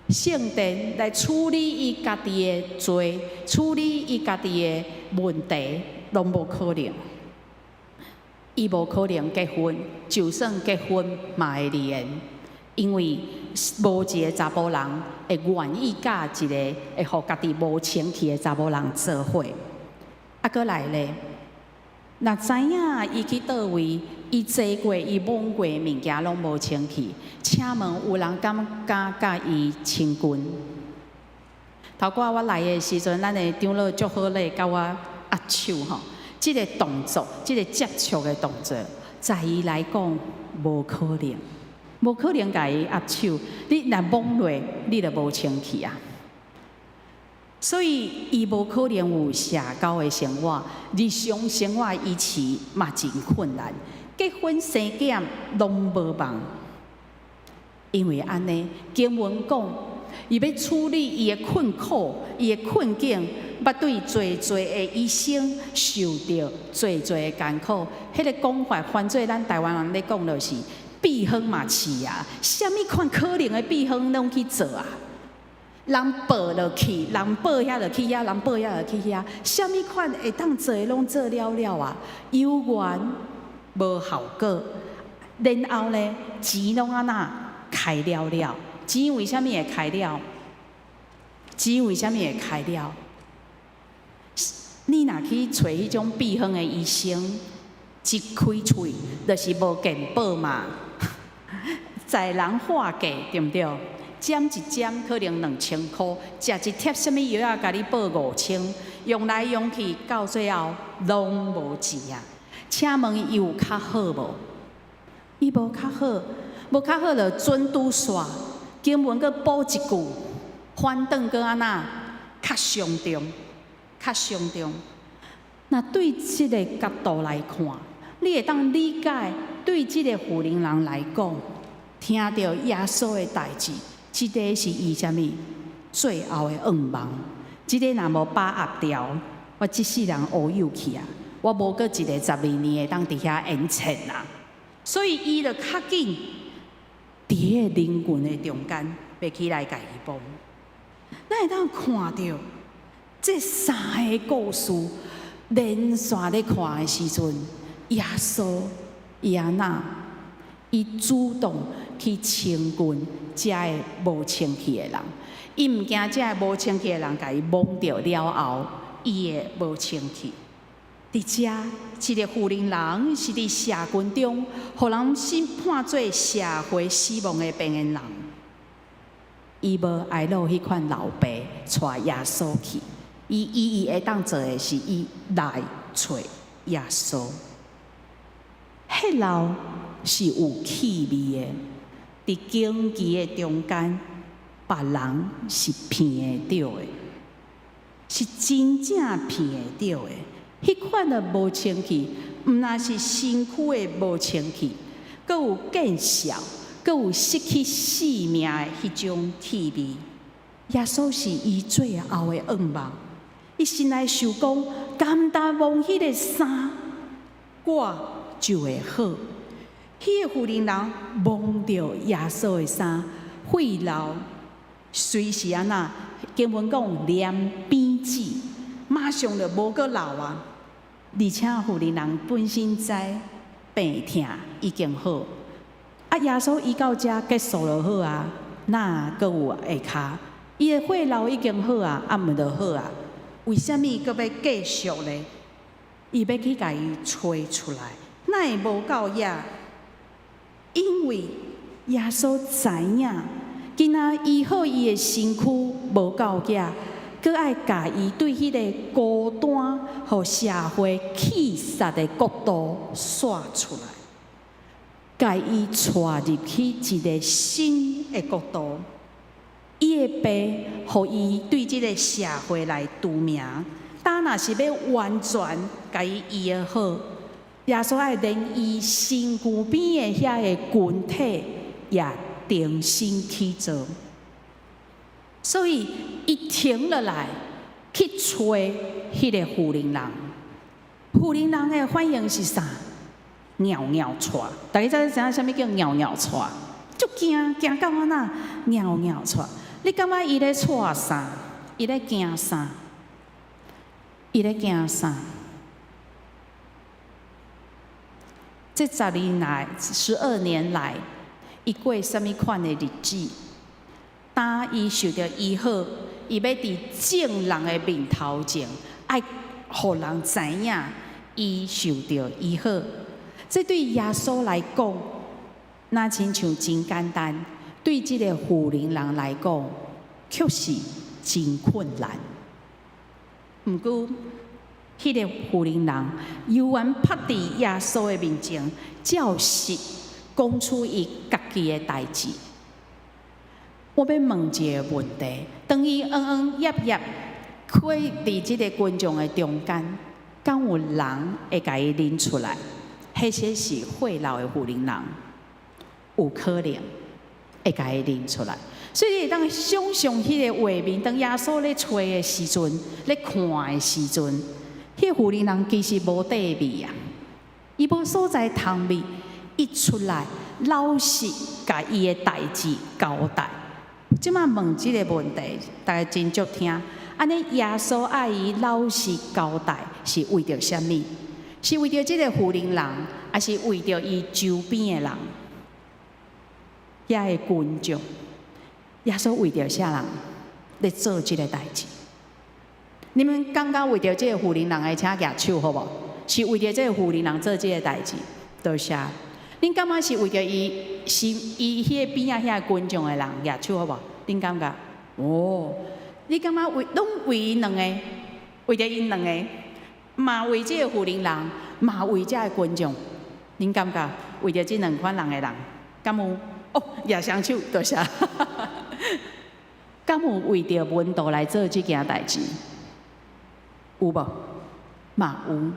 聖殿來處理伊家己的罪，處理伊家己的問題，攏無可能。伊無可能結婚，就算結婚嘛會離緣，因為無一个查埔人會願意佮一个會予家己無清氣的查某人做伙。啊，閣來咧，若知影伊去佗位，伊坐過、伊摸過的物件攏無清氣，請問有人敢敢佮伊親近？頭拄仔我來的時陣，咱的長老足好禮，佮我握手吼。這个動作，這个接觸的動作，在伊來講無可能，無可能共伊握手。你若摸落，你就無清氣啊。所以伊無可能有社交的生活，日常生活維持嘛真困難，結婚生囝攏無望。因為按呢，經文講，伊欲處理伊的困苦，伊的困境，捌對濟濟的醫生受著濟濟的艱苦。彼个講法，翻做咱台灣人咧講，就是秘方嘛試啊，啥物款可能的秘方攏去做啊。人報落去，人報遐就去遐，人報遐就去遐，啥物款會當做的攏做了了啊，猶原無效果。然後呢，錢攏按怎開了了？錢為啥物會開了？錢為啥物會開了？你若去揣彼種秘方的醫生，一開喙就是無健保嘛。載人化價，對毋對？針一針可能2000箍，食一帖啥物藥仔，共你報5000，用來用去，到最後攏無錢啊！請問伊有較好無？伊無較好，無較好就準拄煞。經文閣補一句，反轉閣按怎？較傷重，較傷重。若對這个角度來看，你會當理解，對這个婦人人來講，聽著耶穌的代誌，這个是伊啥物最後的願望。這个若無把握牢，我這世人烏有去啊！我無閣一个十二年會當佇遐演戰啊！所以伊就較緊佇彼个人群的中間，欲起來共伊摸。咱會當看著這三个故事連續咧看的時陣，耶穌伊按怎？伊主動去親近遮个無清氣的人，伊毋驚遮个無清氣的人共伊摸著了後，伊會無清氣。佇遮，這个婦人人是佇社群中，予人死判做社會死亡的邊緣人。伊無挨落彼款老爸帶耶穌去，伊伊會當做的是，伊來揣耶穌。血漏是有氣味的，佇荊棘的中間，別人是鼻會著的，是真正鼻會著的。彼款的無清氣，毋但是身軀的無清氣，閣有見笑，閣有失去性命的彼種氣味。耶穌是伊最後的願望，伊心內想講，敢若摸彼个衫，我就會好。彼个婦人人摸著耶穌的衫，血漏隨時按怎？經文講連變止，馬上就無閣漏啊！而且婦人人本身知病痛已經好，啊！耶穌醫到遮結束就好啊，哪閣有下跤？伊的血漏已經好啊，啊毋就好啊？為啥物閣欲繼續呢？伊欲去共伊揣出來，哪會無夠遐？因為耶穌知影，今仔醫好伊的身軀無夠額，閣愛共伊對彼个孤單、予社會棄殺的國度徙出來，共伊帶入去一个新的國度。伊的病，予伊對這个社會來除名。但若是欲完全共伊醫好，耶穌愛連伊身軀邊的遐个群體也重新去做。所以，伊停落來去揣彼个婦人人。婦人人的反應是啥？蟯蟯掣。大家知影啥物叫蟯蟯掣？足驚驚到按怎？蟯蟯掣。你感覺伊咧掣啥？伊咧驚啥？伊咧驚啥？這十年來，12年來，伊過啥物款的日子？當伊受著醫好，伊欲佇眾人的面頭前，愛予人知影伊受著醫好。這對耶穌來講，若親像真簡單；對這个婦人人來講，卻是真困難。毋過，彼个婦人人猶原趴佇耶穌的面前，照實講出伊家己的代誌。我欲問一个問題：當伊嚶嚶揜揜開佇這个群眾的中間，敢有人會共伊認出來？彼個是血漏的婦人人，有可能會共伊認出來。所以你會當想像彼个畫面，當耶穌咧揣的時陣，咧看的時陣，彼个婦人人其實無地位啊，伊無所在通避，伊出來老實共伊的代誌交代。這擺問這个問題，大家斟酌聽。按呢，耶穌愛伊老實交代，是為著啥物？是為著這个婦人人，抑是為著伊周邊的人？遐个群眾，耶穌為著啥人咧做這个代誌？你們感覺為著這个婦人人的，請舉手好無？是為著這个婦人人做這个代誌？多謝。恁感覺是為著伊是伊彼个邊仔遐群眾的人舉手好無？恁感覺？哦，你感覺為攏為𪜶兩个，為著𪜶兩个，嘛為這个婦人人，嘛為遮个群眾，恁感覺為著這兩款人的人，敢有？哦，舉雙手，多謝。敢有為著門徒來做這件代誌？有無？嘛有，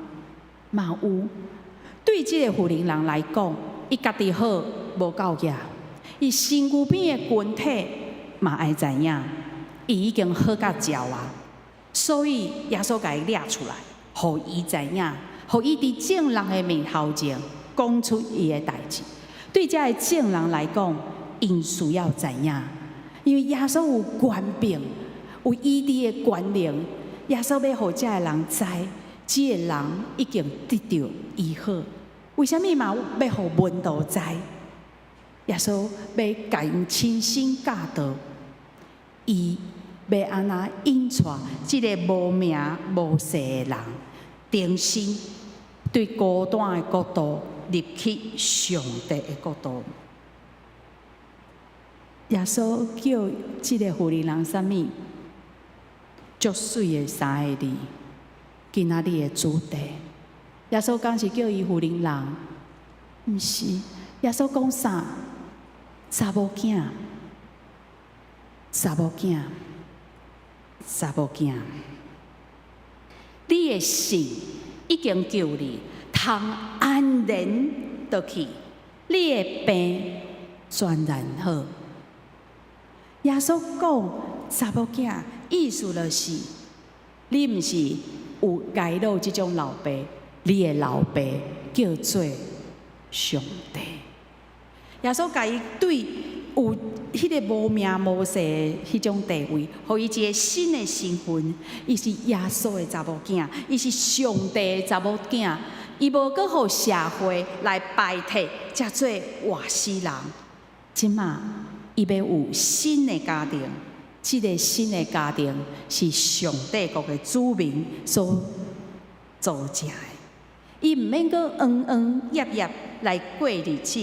嘛有。對這个婦人人來講，伊家己好無夠額，伊身軀邊的群體嘛愛知影，伊已經好甲焦啊，所以耶穌共伊掠出來，予伊知影，予伊佇眾人的面頭前講出伊的代誌。對遮个眾人來講，𪜶需要知影，因為耶穌有權柄，有醫治的權能，耶穌欲予遮个人知，這个人已經得著醫好。為啥物嘛欲予門徒知？耶穌欲共𪜶親身教導，伊欲按怎引帶這个無名無勢的人，重新對孤單的國度入去上帝的國度。耶穌叫這个婦人人啥物？足媠的三个字，今仔日的主題。耶穌敢是叫伊婦人人？毋是，耶穌講啥？查某囝，查某囝，查某囝，你的信已經救你，通安然倒去，你的病全然好。耶穌講查某囝，意思就是，你毋是有睚魯這種老爸，你的老爸叫做上帝。耶穌共伊對有彼个無名無勢的彼種地位，予伊一个新的身份。伊是耶穌的查某囝，伊是上帝的查某囝。伊無閣予社會來排斥，才做活死人。這馬伊欲有新的家庭，這个新的家庭是上帝國的子民所組成的。伊毋免閣營營役役來過日子，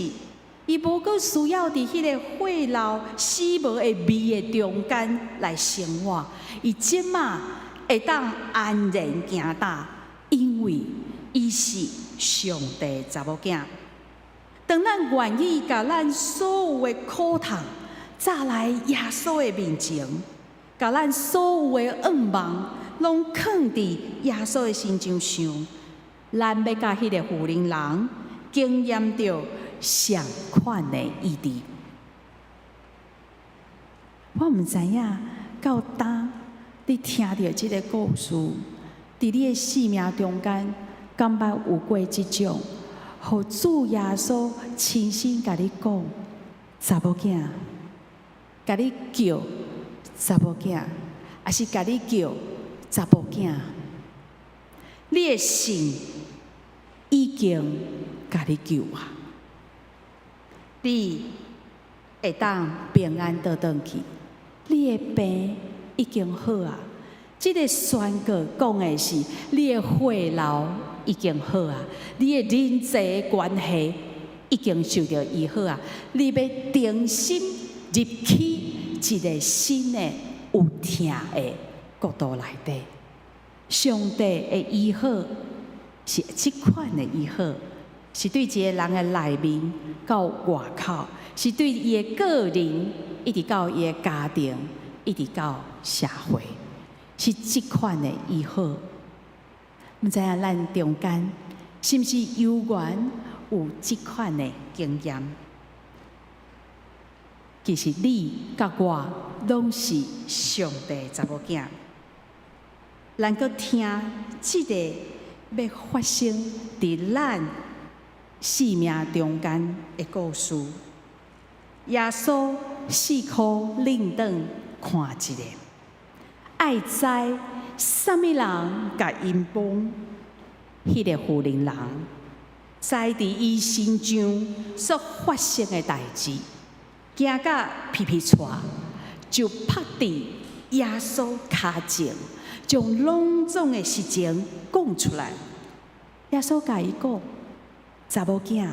伊無閣需要佇彼个血漏死無的味的中間來生活。伊這馬會當安然行踏，因為伊是上帝查某囝。當咱願意共咱所有的苦痛，載來耶穌的面前，共咱所有的願望，攏囥佇耶穌的身上上，咱欲佮彼个婦人人經驗著相款的醫治。我毋知影到今你聽著這个故事，佇你的生命中間，敢捌有過這種，予主耶穌親身共你講，查某囝，共你叫查某囝，抑是共你叫查埔囝，你的信已經共你救啊！你會當平安倒轉去，你的病已經好啊！這个宣告講的是，你的血漏已經好啊，你的人際關係已經受著醫好啊！你欲重新入去一个新的有疼的國度內底，上帝的醫好是這款的醫好，是對一个人的內面到外口，是對伊的個人，一直到伊的家庭，一直到社會，是這款的醫好。毋知影咱中間是毋是有緣有這款的經驗？其實你佮我攏是上帝的查某囝，咱閣聽這个欲發生佇咱生命中間的故事。耶穌四箍輪轉看一下，愛知啥物人共𪜶摸，彼个婦人人知佇伊身上所發生的代誌，驚甲皮皮掣，就拍佇耶穌跤前，將攏總的實情講出來。耶穌共伊講：查某囝，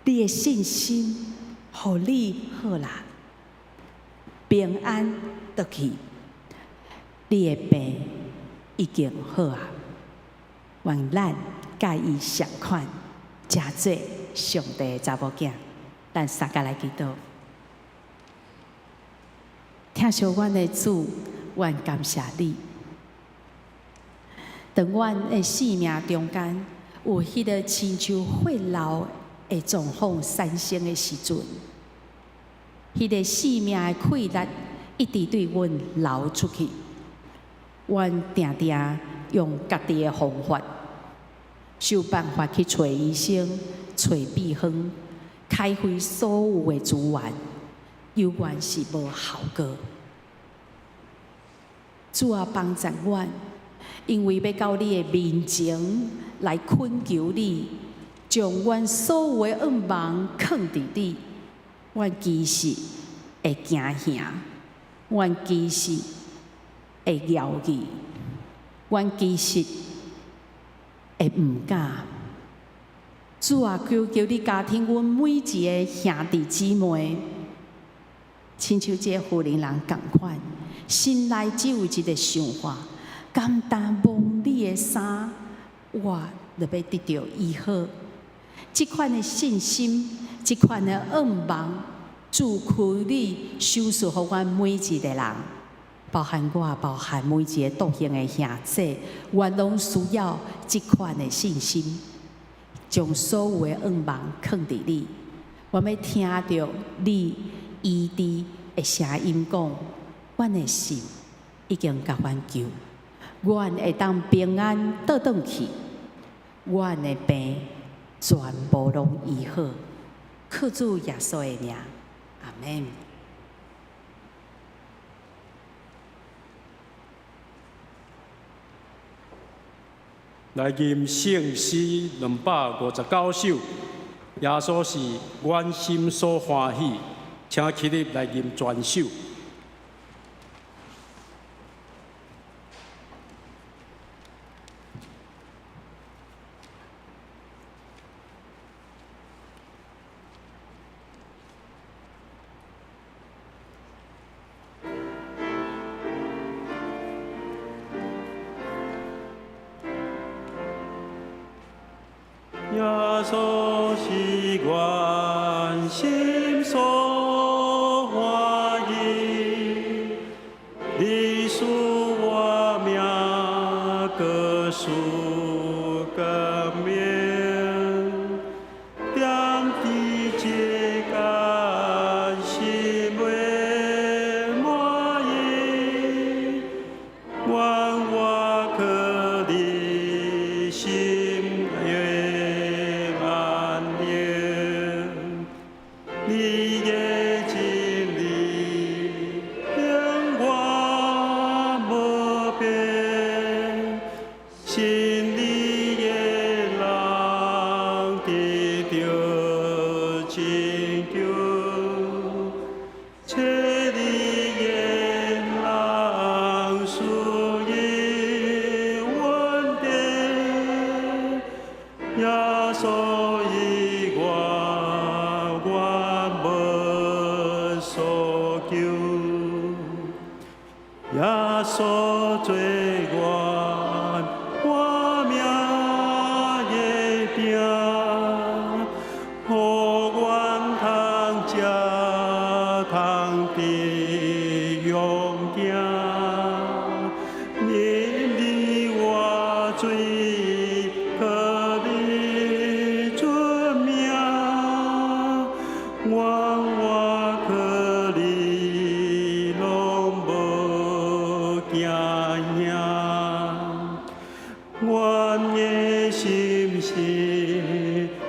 你的信心予你好啦，平安倒去，你的病已經好啊。願咱佮伊相款，成做上帝的查某囝。咱三共來祈禱。疼惜阮的主，阮感謝你。當阮的生命中間有彼个親像血流的狀況產生的時陣，彼个生命的氣力一直對阮流出去，阮定定用家己的方法，想辦法去揣醫生、揣秘方，開費所有的資源，猶原是無效果。主啊，幫助阮，因為欲到你的面前來懇求你，將阮所有的願望囥佇你，阮其實會驚嚇，阮其實會猶豫，阮其實會毋敢。主啊，求求你加添阮每一个兄弟姊妹，親像這個婦人人仝款，心內只有一个想法，敢但摸你的衫，我就欲得著醫好。這款的信心，這款的願望，主求你賞賜予阮每一个人，包含我，包含每一个同行的兄弟，阮攏需要這款的信心，將所有的願望囥佇你。我欲聽著你醫治的聲音講，阮的信已經共阮救，阮會當平安倒轉去，阮的病全部攏醫好。靠主耶穌的名，阿們。來吟聖詩259首，耶穌是阮心所歡喜，請起立來吟全首。耶穌是阮心所歡喜，你賜我命，閣賜更明，踮佇這間心袂滿意，願我靠你心永安寧。你的真理永遠無變，信你的人得著拯救，揣你的人賜予恩典，耶穌以外阮無所求。耶穌做阮活命的餅，予阮通食通得勇行。飲你活水，靠你出名，願我靠你攏無驚嚇。阮的心是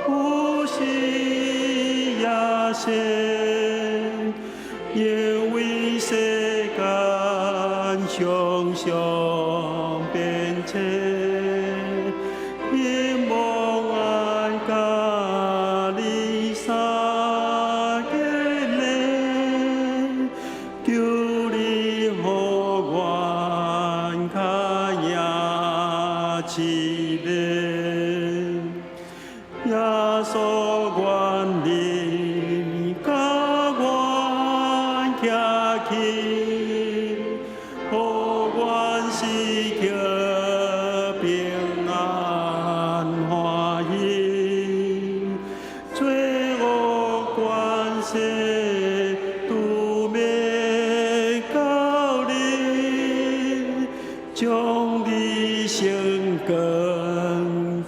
有時也說，因為世間常常變遷，希望愛佮你相見面，求你予阮較贏試煉。耶穌，願你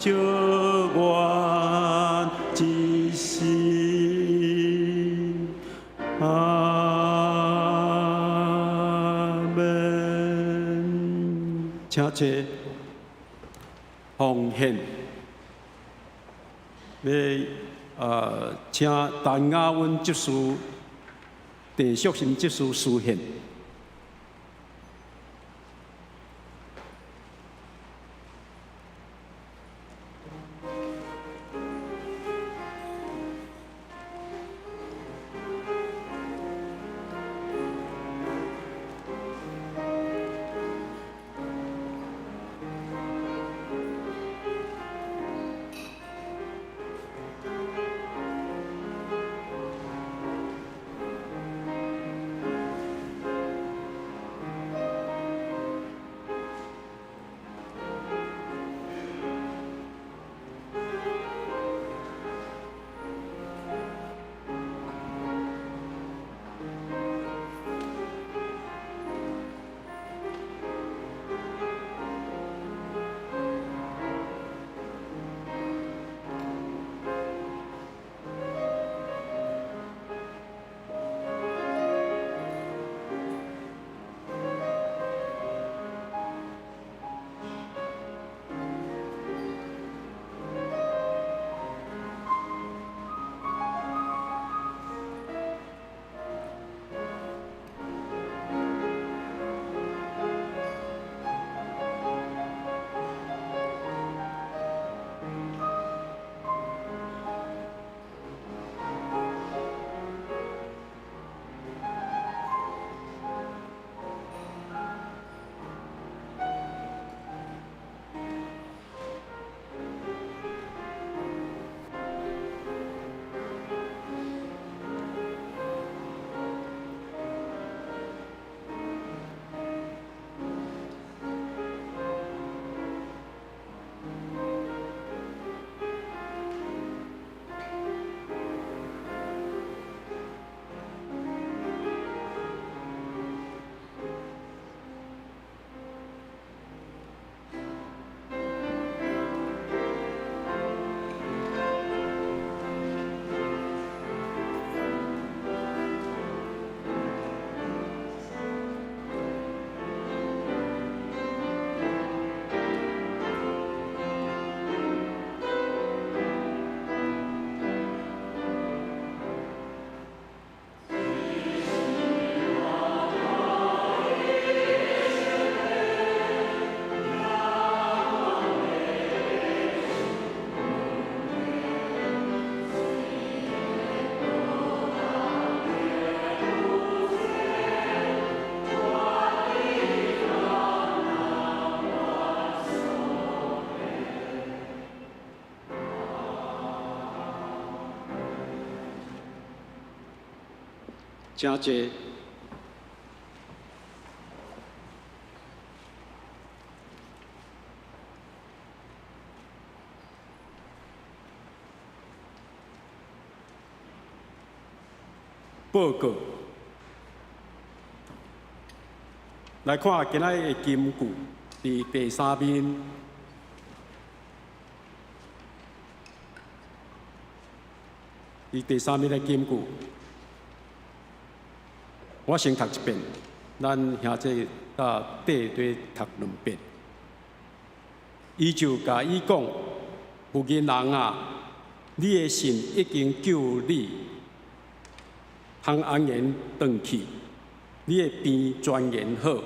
祝願一心。阿門。請坐。奉獻，欲請陳雅溫執事、鄭淑心執事司獻。請坐。報告，來看今仔日的金句，佇第三面。佇第三面的金句，我先讀一遍，咱兄弟佮綴綴讀兩遍。伊就共伊講：婦人啊，你的信已經救你，通安然轉去，你的病全然好。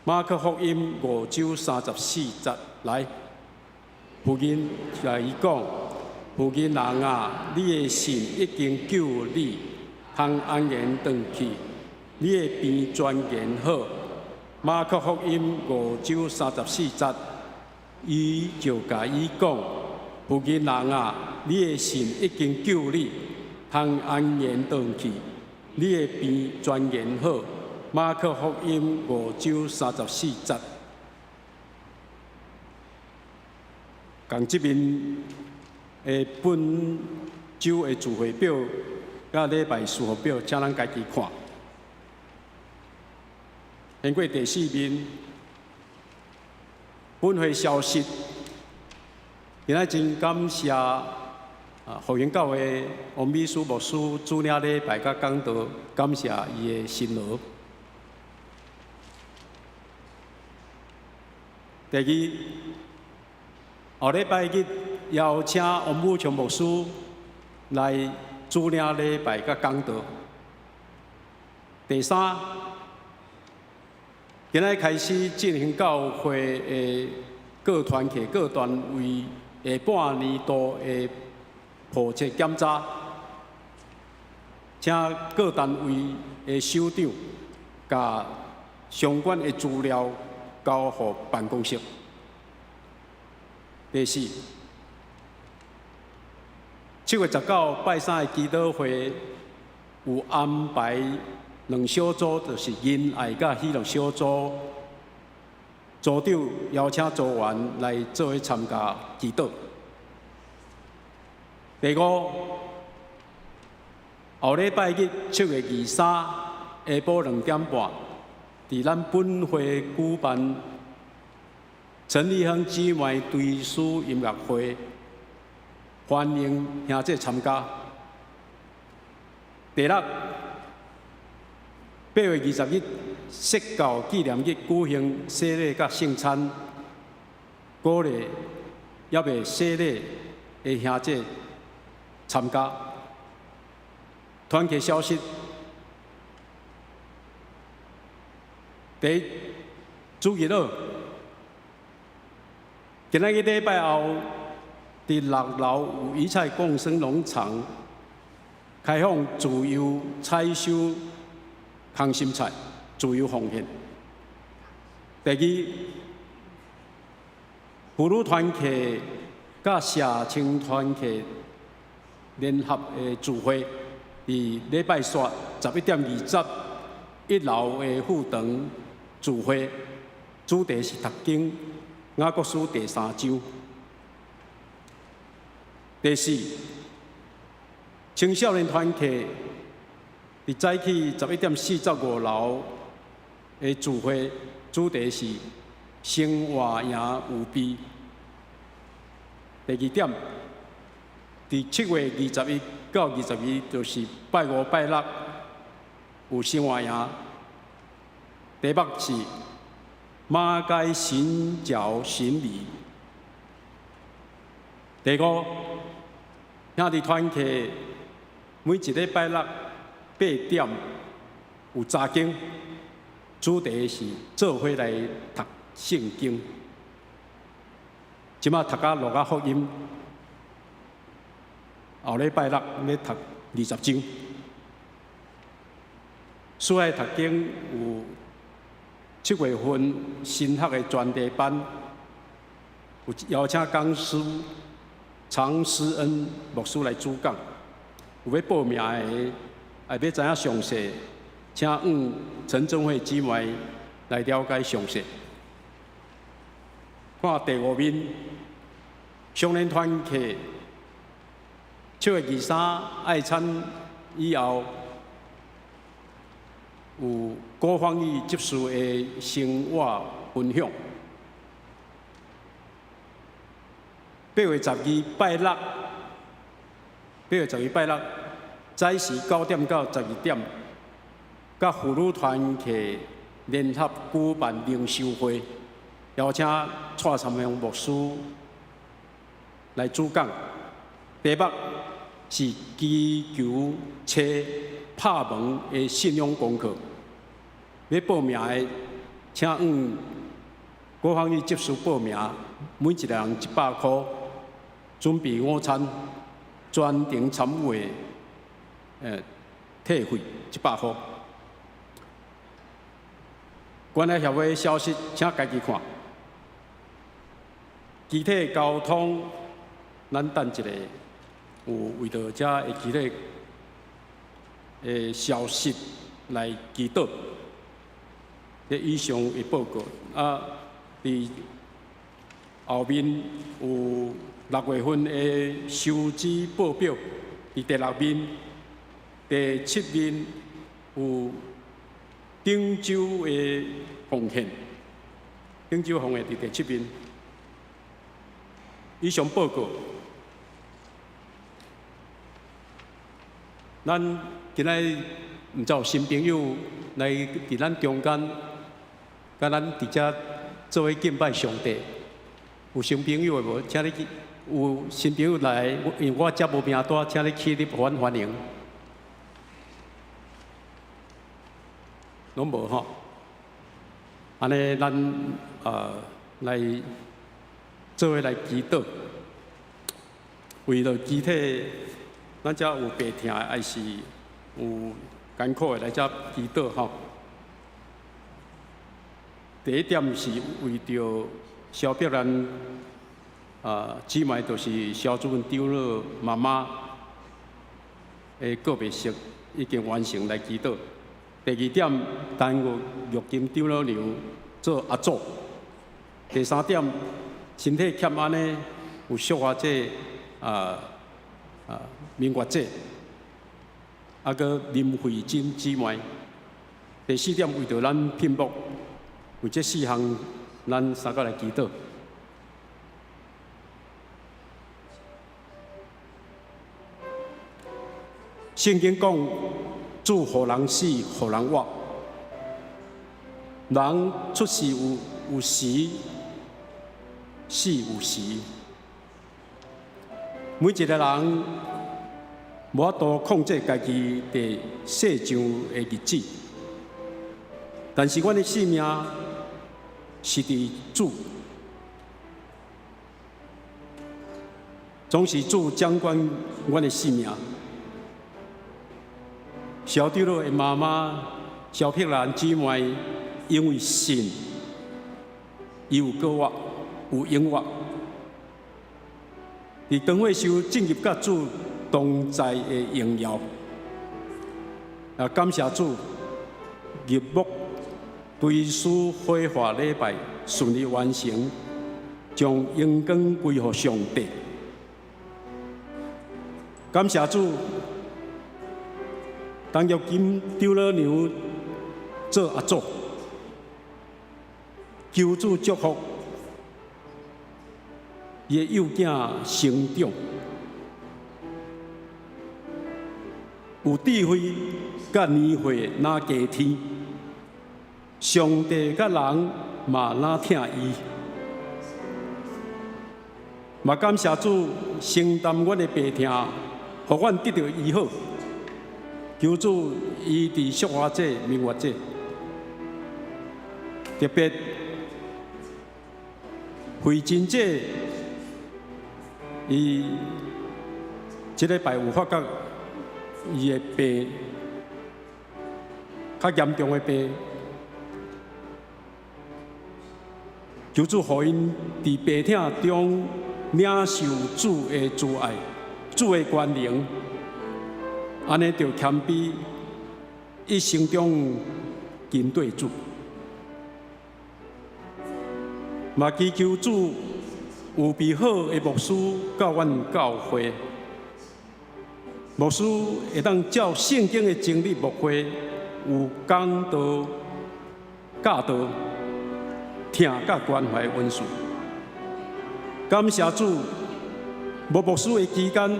馬可福音五章三十四節，來，婦人共伊講：婦人啊，你的信已經救你，通安然轉去，你的病全然好。馬可福音五章三十四節，伊就共伊講：婦人啊，你的信已經救你，通安然轉去，你的病全然好。馬可福音五章三十四節，仝這面的本週的聚會表佮禮拜事服表，請咱家己看。掀過第四面，本會消息。今仔真感謝啊，福音教會王美書牧師主領禮拜佮講道，感謝伊的辛勞。第二，後禮拜日邀請王武強牧師來主領禮拜佮講道。第三，今仔開始進行教會的各團體、各單位的半年度的簿冊檢查，請各單位的首長共相關的資料交予辦公室。第四，7月19拜三的祈禱會有安排兩小組，就是仁愛佮喜樂小組，組長邀請組員來做伙參加祈禱。第五，後禮拜日7月23下晡2點半，佇咱本會舉辦陳立亨姊妹追思音樂會，歡迎兄弟參加。第六，8月21釋教紀念日舉行洗禮佮聖餐，鼓勵猶未洗禮的兄弟參加。團契消息，第一，主日學，今仔日禮拜後，佇六樓有魚菜共生農場開放自由採收空心菜，自由奉獻。第二，婦女團契佮社青團契聯合的聚會，佇禮拜四11點20，一樓的副堂聚會，主題是讀經雅各書第三章。第四，青少年團契佇早起11點45樓的聚會，主題是生活營預備。第二點，佇7月21到22，就是拜五拜六有生活營。題目是馬偕神轎巡禮。第五，兄弟團契每一禮拜六8點有查經，主題是做伙來讀聖經。這馬讀到路加福音，後禮拜六欲讀20章。書愛讀經有7月份神學的專題班，有邀請講師常思恩牧師來主講。有欲報名的，也欲知影詳細，請向陳正慧姊妹來了解詳細。看第五面，少年團契7月23愛餐以後，有郭芳玉執事的生活分享。8月12拜六，8月12拜六早時9點到12點，佮婦女團契聯合舉辦靈修會，邀請蔡參雄牧師來主講，題目是祈求車拍門的信仰功課。欲報名的，請向郭芳玉執事報名，每一个人100箍，準備午餐，全程參與的，退費100箍。關愛協會消息，請家己看。機體交通，咱等一下有為著遮的機體的消息來祈禱。這以上的報告啊，佇後面有6月份的收支報表，佇第六面、第七面有頂週的奉獻，頂週奉獻佇第七面。以上報告，咱今仔毋知有新朋友來佇咱中間，佮咱佇遮做伙敬拜上帝。有新朋友的無？請你去，有新朋友來，因為我遮無名單，請你起立，予阮歡迎。攏無吼，按呢，咱來做伙來祈禱，為著肢體，咱遮有病疼的，抑是有艱苦的來遮祈禱吼。第一點是為著蕭碧蘭姊妹，就是蕭主任長老媽媽的告別式已經完成來祈禱。第二點，陳玉玉金長老娘做阿祖。第三點，身體欠安的有淑華姐明月姐，閣林慧珍姊妹。第四點，為著咱聘牧，為這四項，咱三個來祈禱。聖經講，主予人死，予人活。人出世有時，死有時。每一個人無法度控制家己佇世上的日子，但是阮的性命是佇主，總是主掌管阮的性命。蕭長老的媽媽蕭碧蘭姊妹，因為信，伊有過活，有永活。佇長歲時進入佮主同在的榮耀。感謝主，入木追思火化禮拜順利完成，將榮光歸予上帝。感謝主，陳玉金長老娘做阿祖，求主祝福伊的幼囝成長，有智慧佮年歲若加添，上帝佮人嘛若疼伊，嘛感謝主承擔阮的病痛，予阮得著醫好。求主醫治淑華姐、明月姐，特別慧珍姐，伊這禮拜有發覺伊的病較嚴重的病，求主予𪜶佇病痛中領受主的慈愛、主的權能，按呢就謙卑，一生中跟綴主，嘛祈求主預備好的牧師到阮教會，牧師會當照聖經的真理牧會，有講道、教導、疼佮關懷恩賜。感謝主，無牧師的期間，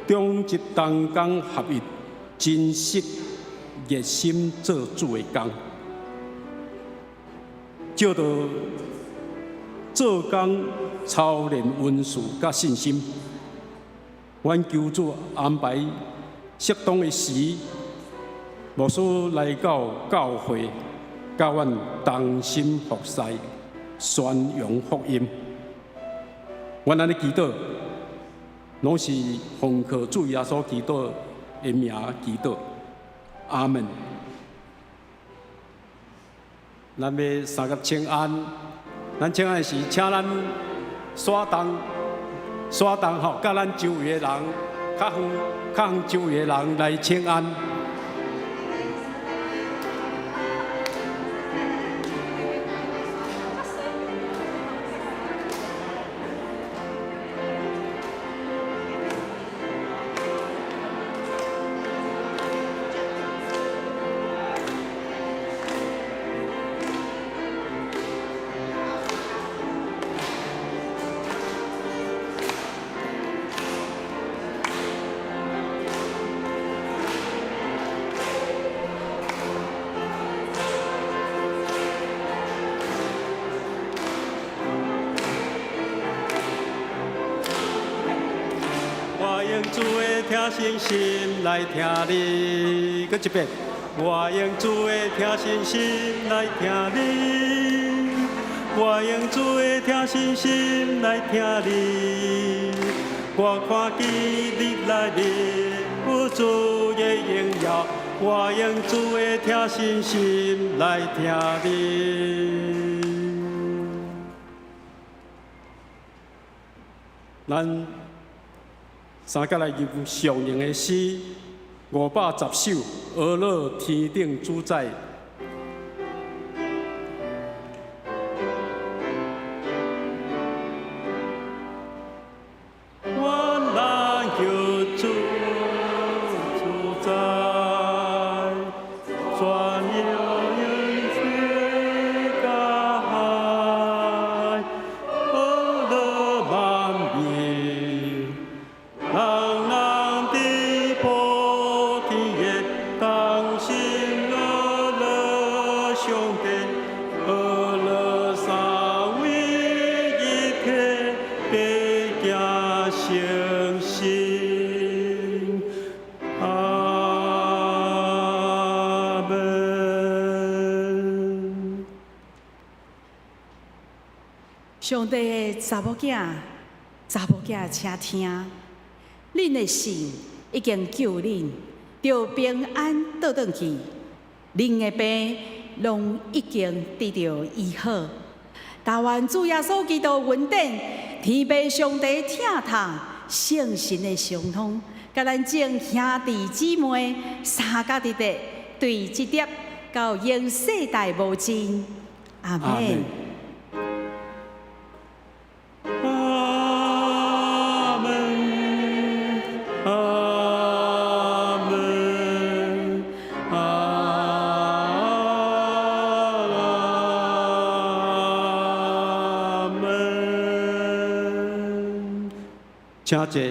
長執同工合一，真實熱心做主的工，照著做工操練恩賜佮信心。阮求主安排適當的時，牧師來到教會，佮阮同心服侍，宣揚福音。阮按呢祈禱，攏是奉靠主耶穌基督的名祈禱，阿門。咱欲三個請安，咱請安是請咱沙東、沙東吼，佮咱周圍的人，較遠、較遠周圍的人來請安。用主的疼惜心來疼你，閣一遍。我用主的疼惜心來疼你，我用主的疼惜心來疼你。我看見你內面有主的榮耀，我用主的疼惜心來疼你。咱三個來吟上榮的詩510首，阿樂天頂主宰。願咱求主主宰，全有永世界，阿樂萬民，人人佇普天的同心阿樂上帝，阿樂三位一體，百行成聖。阿門。上帝的查某囝，查某囝，請聽，恁的信已經救恁，著平安倒轉去，恁的病攏已經得著醫好。但願主耶穌基督恩典，天父上帝疼痛，聖神的相通，佮咱眾兄弟姊妹三加佇的，對這粒到永世代無盡。阿門。阿門，阿門，阿門。請坐。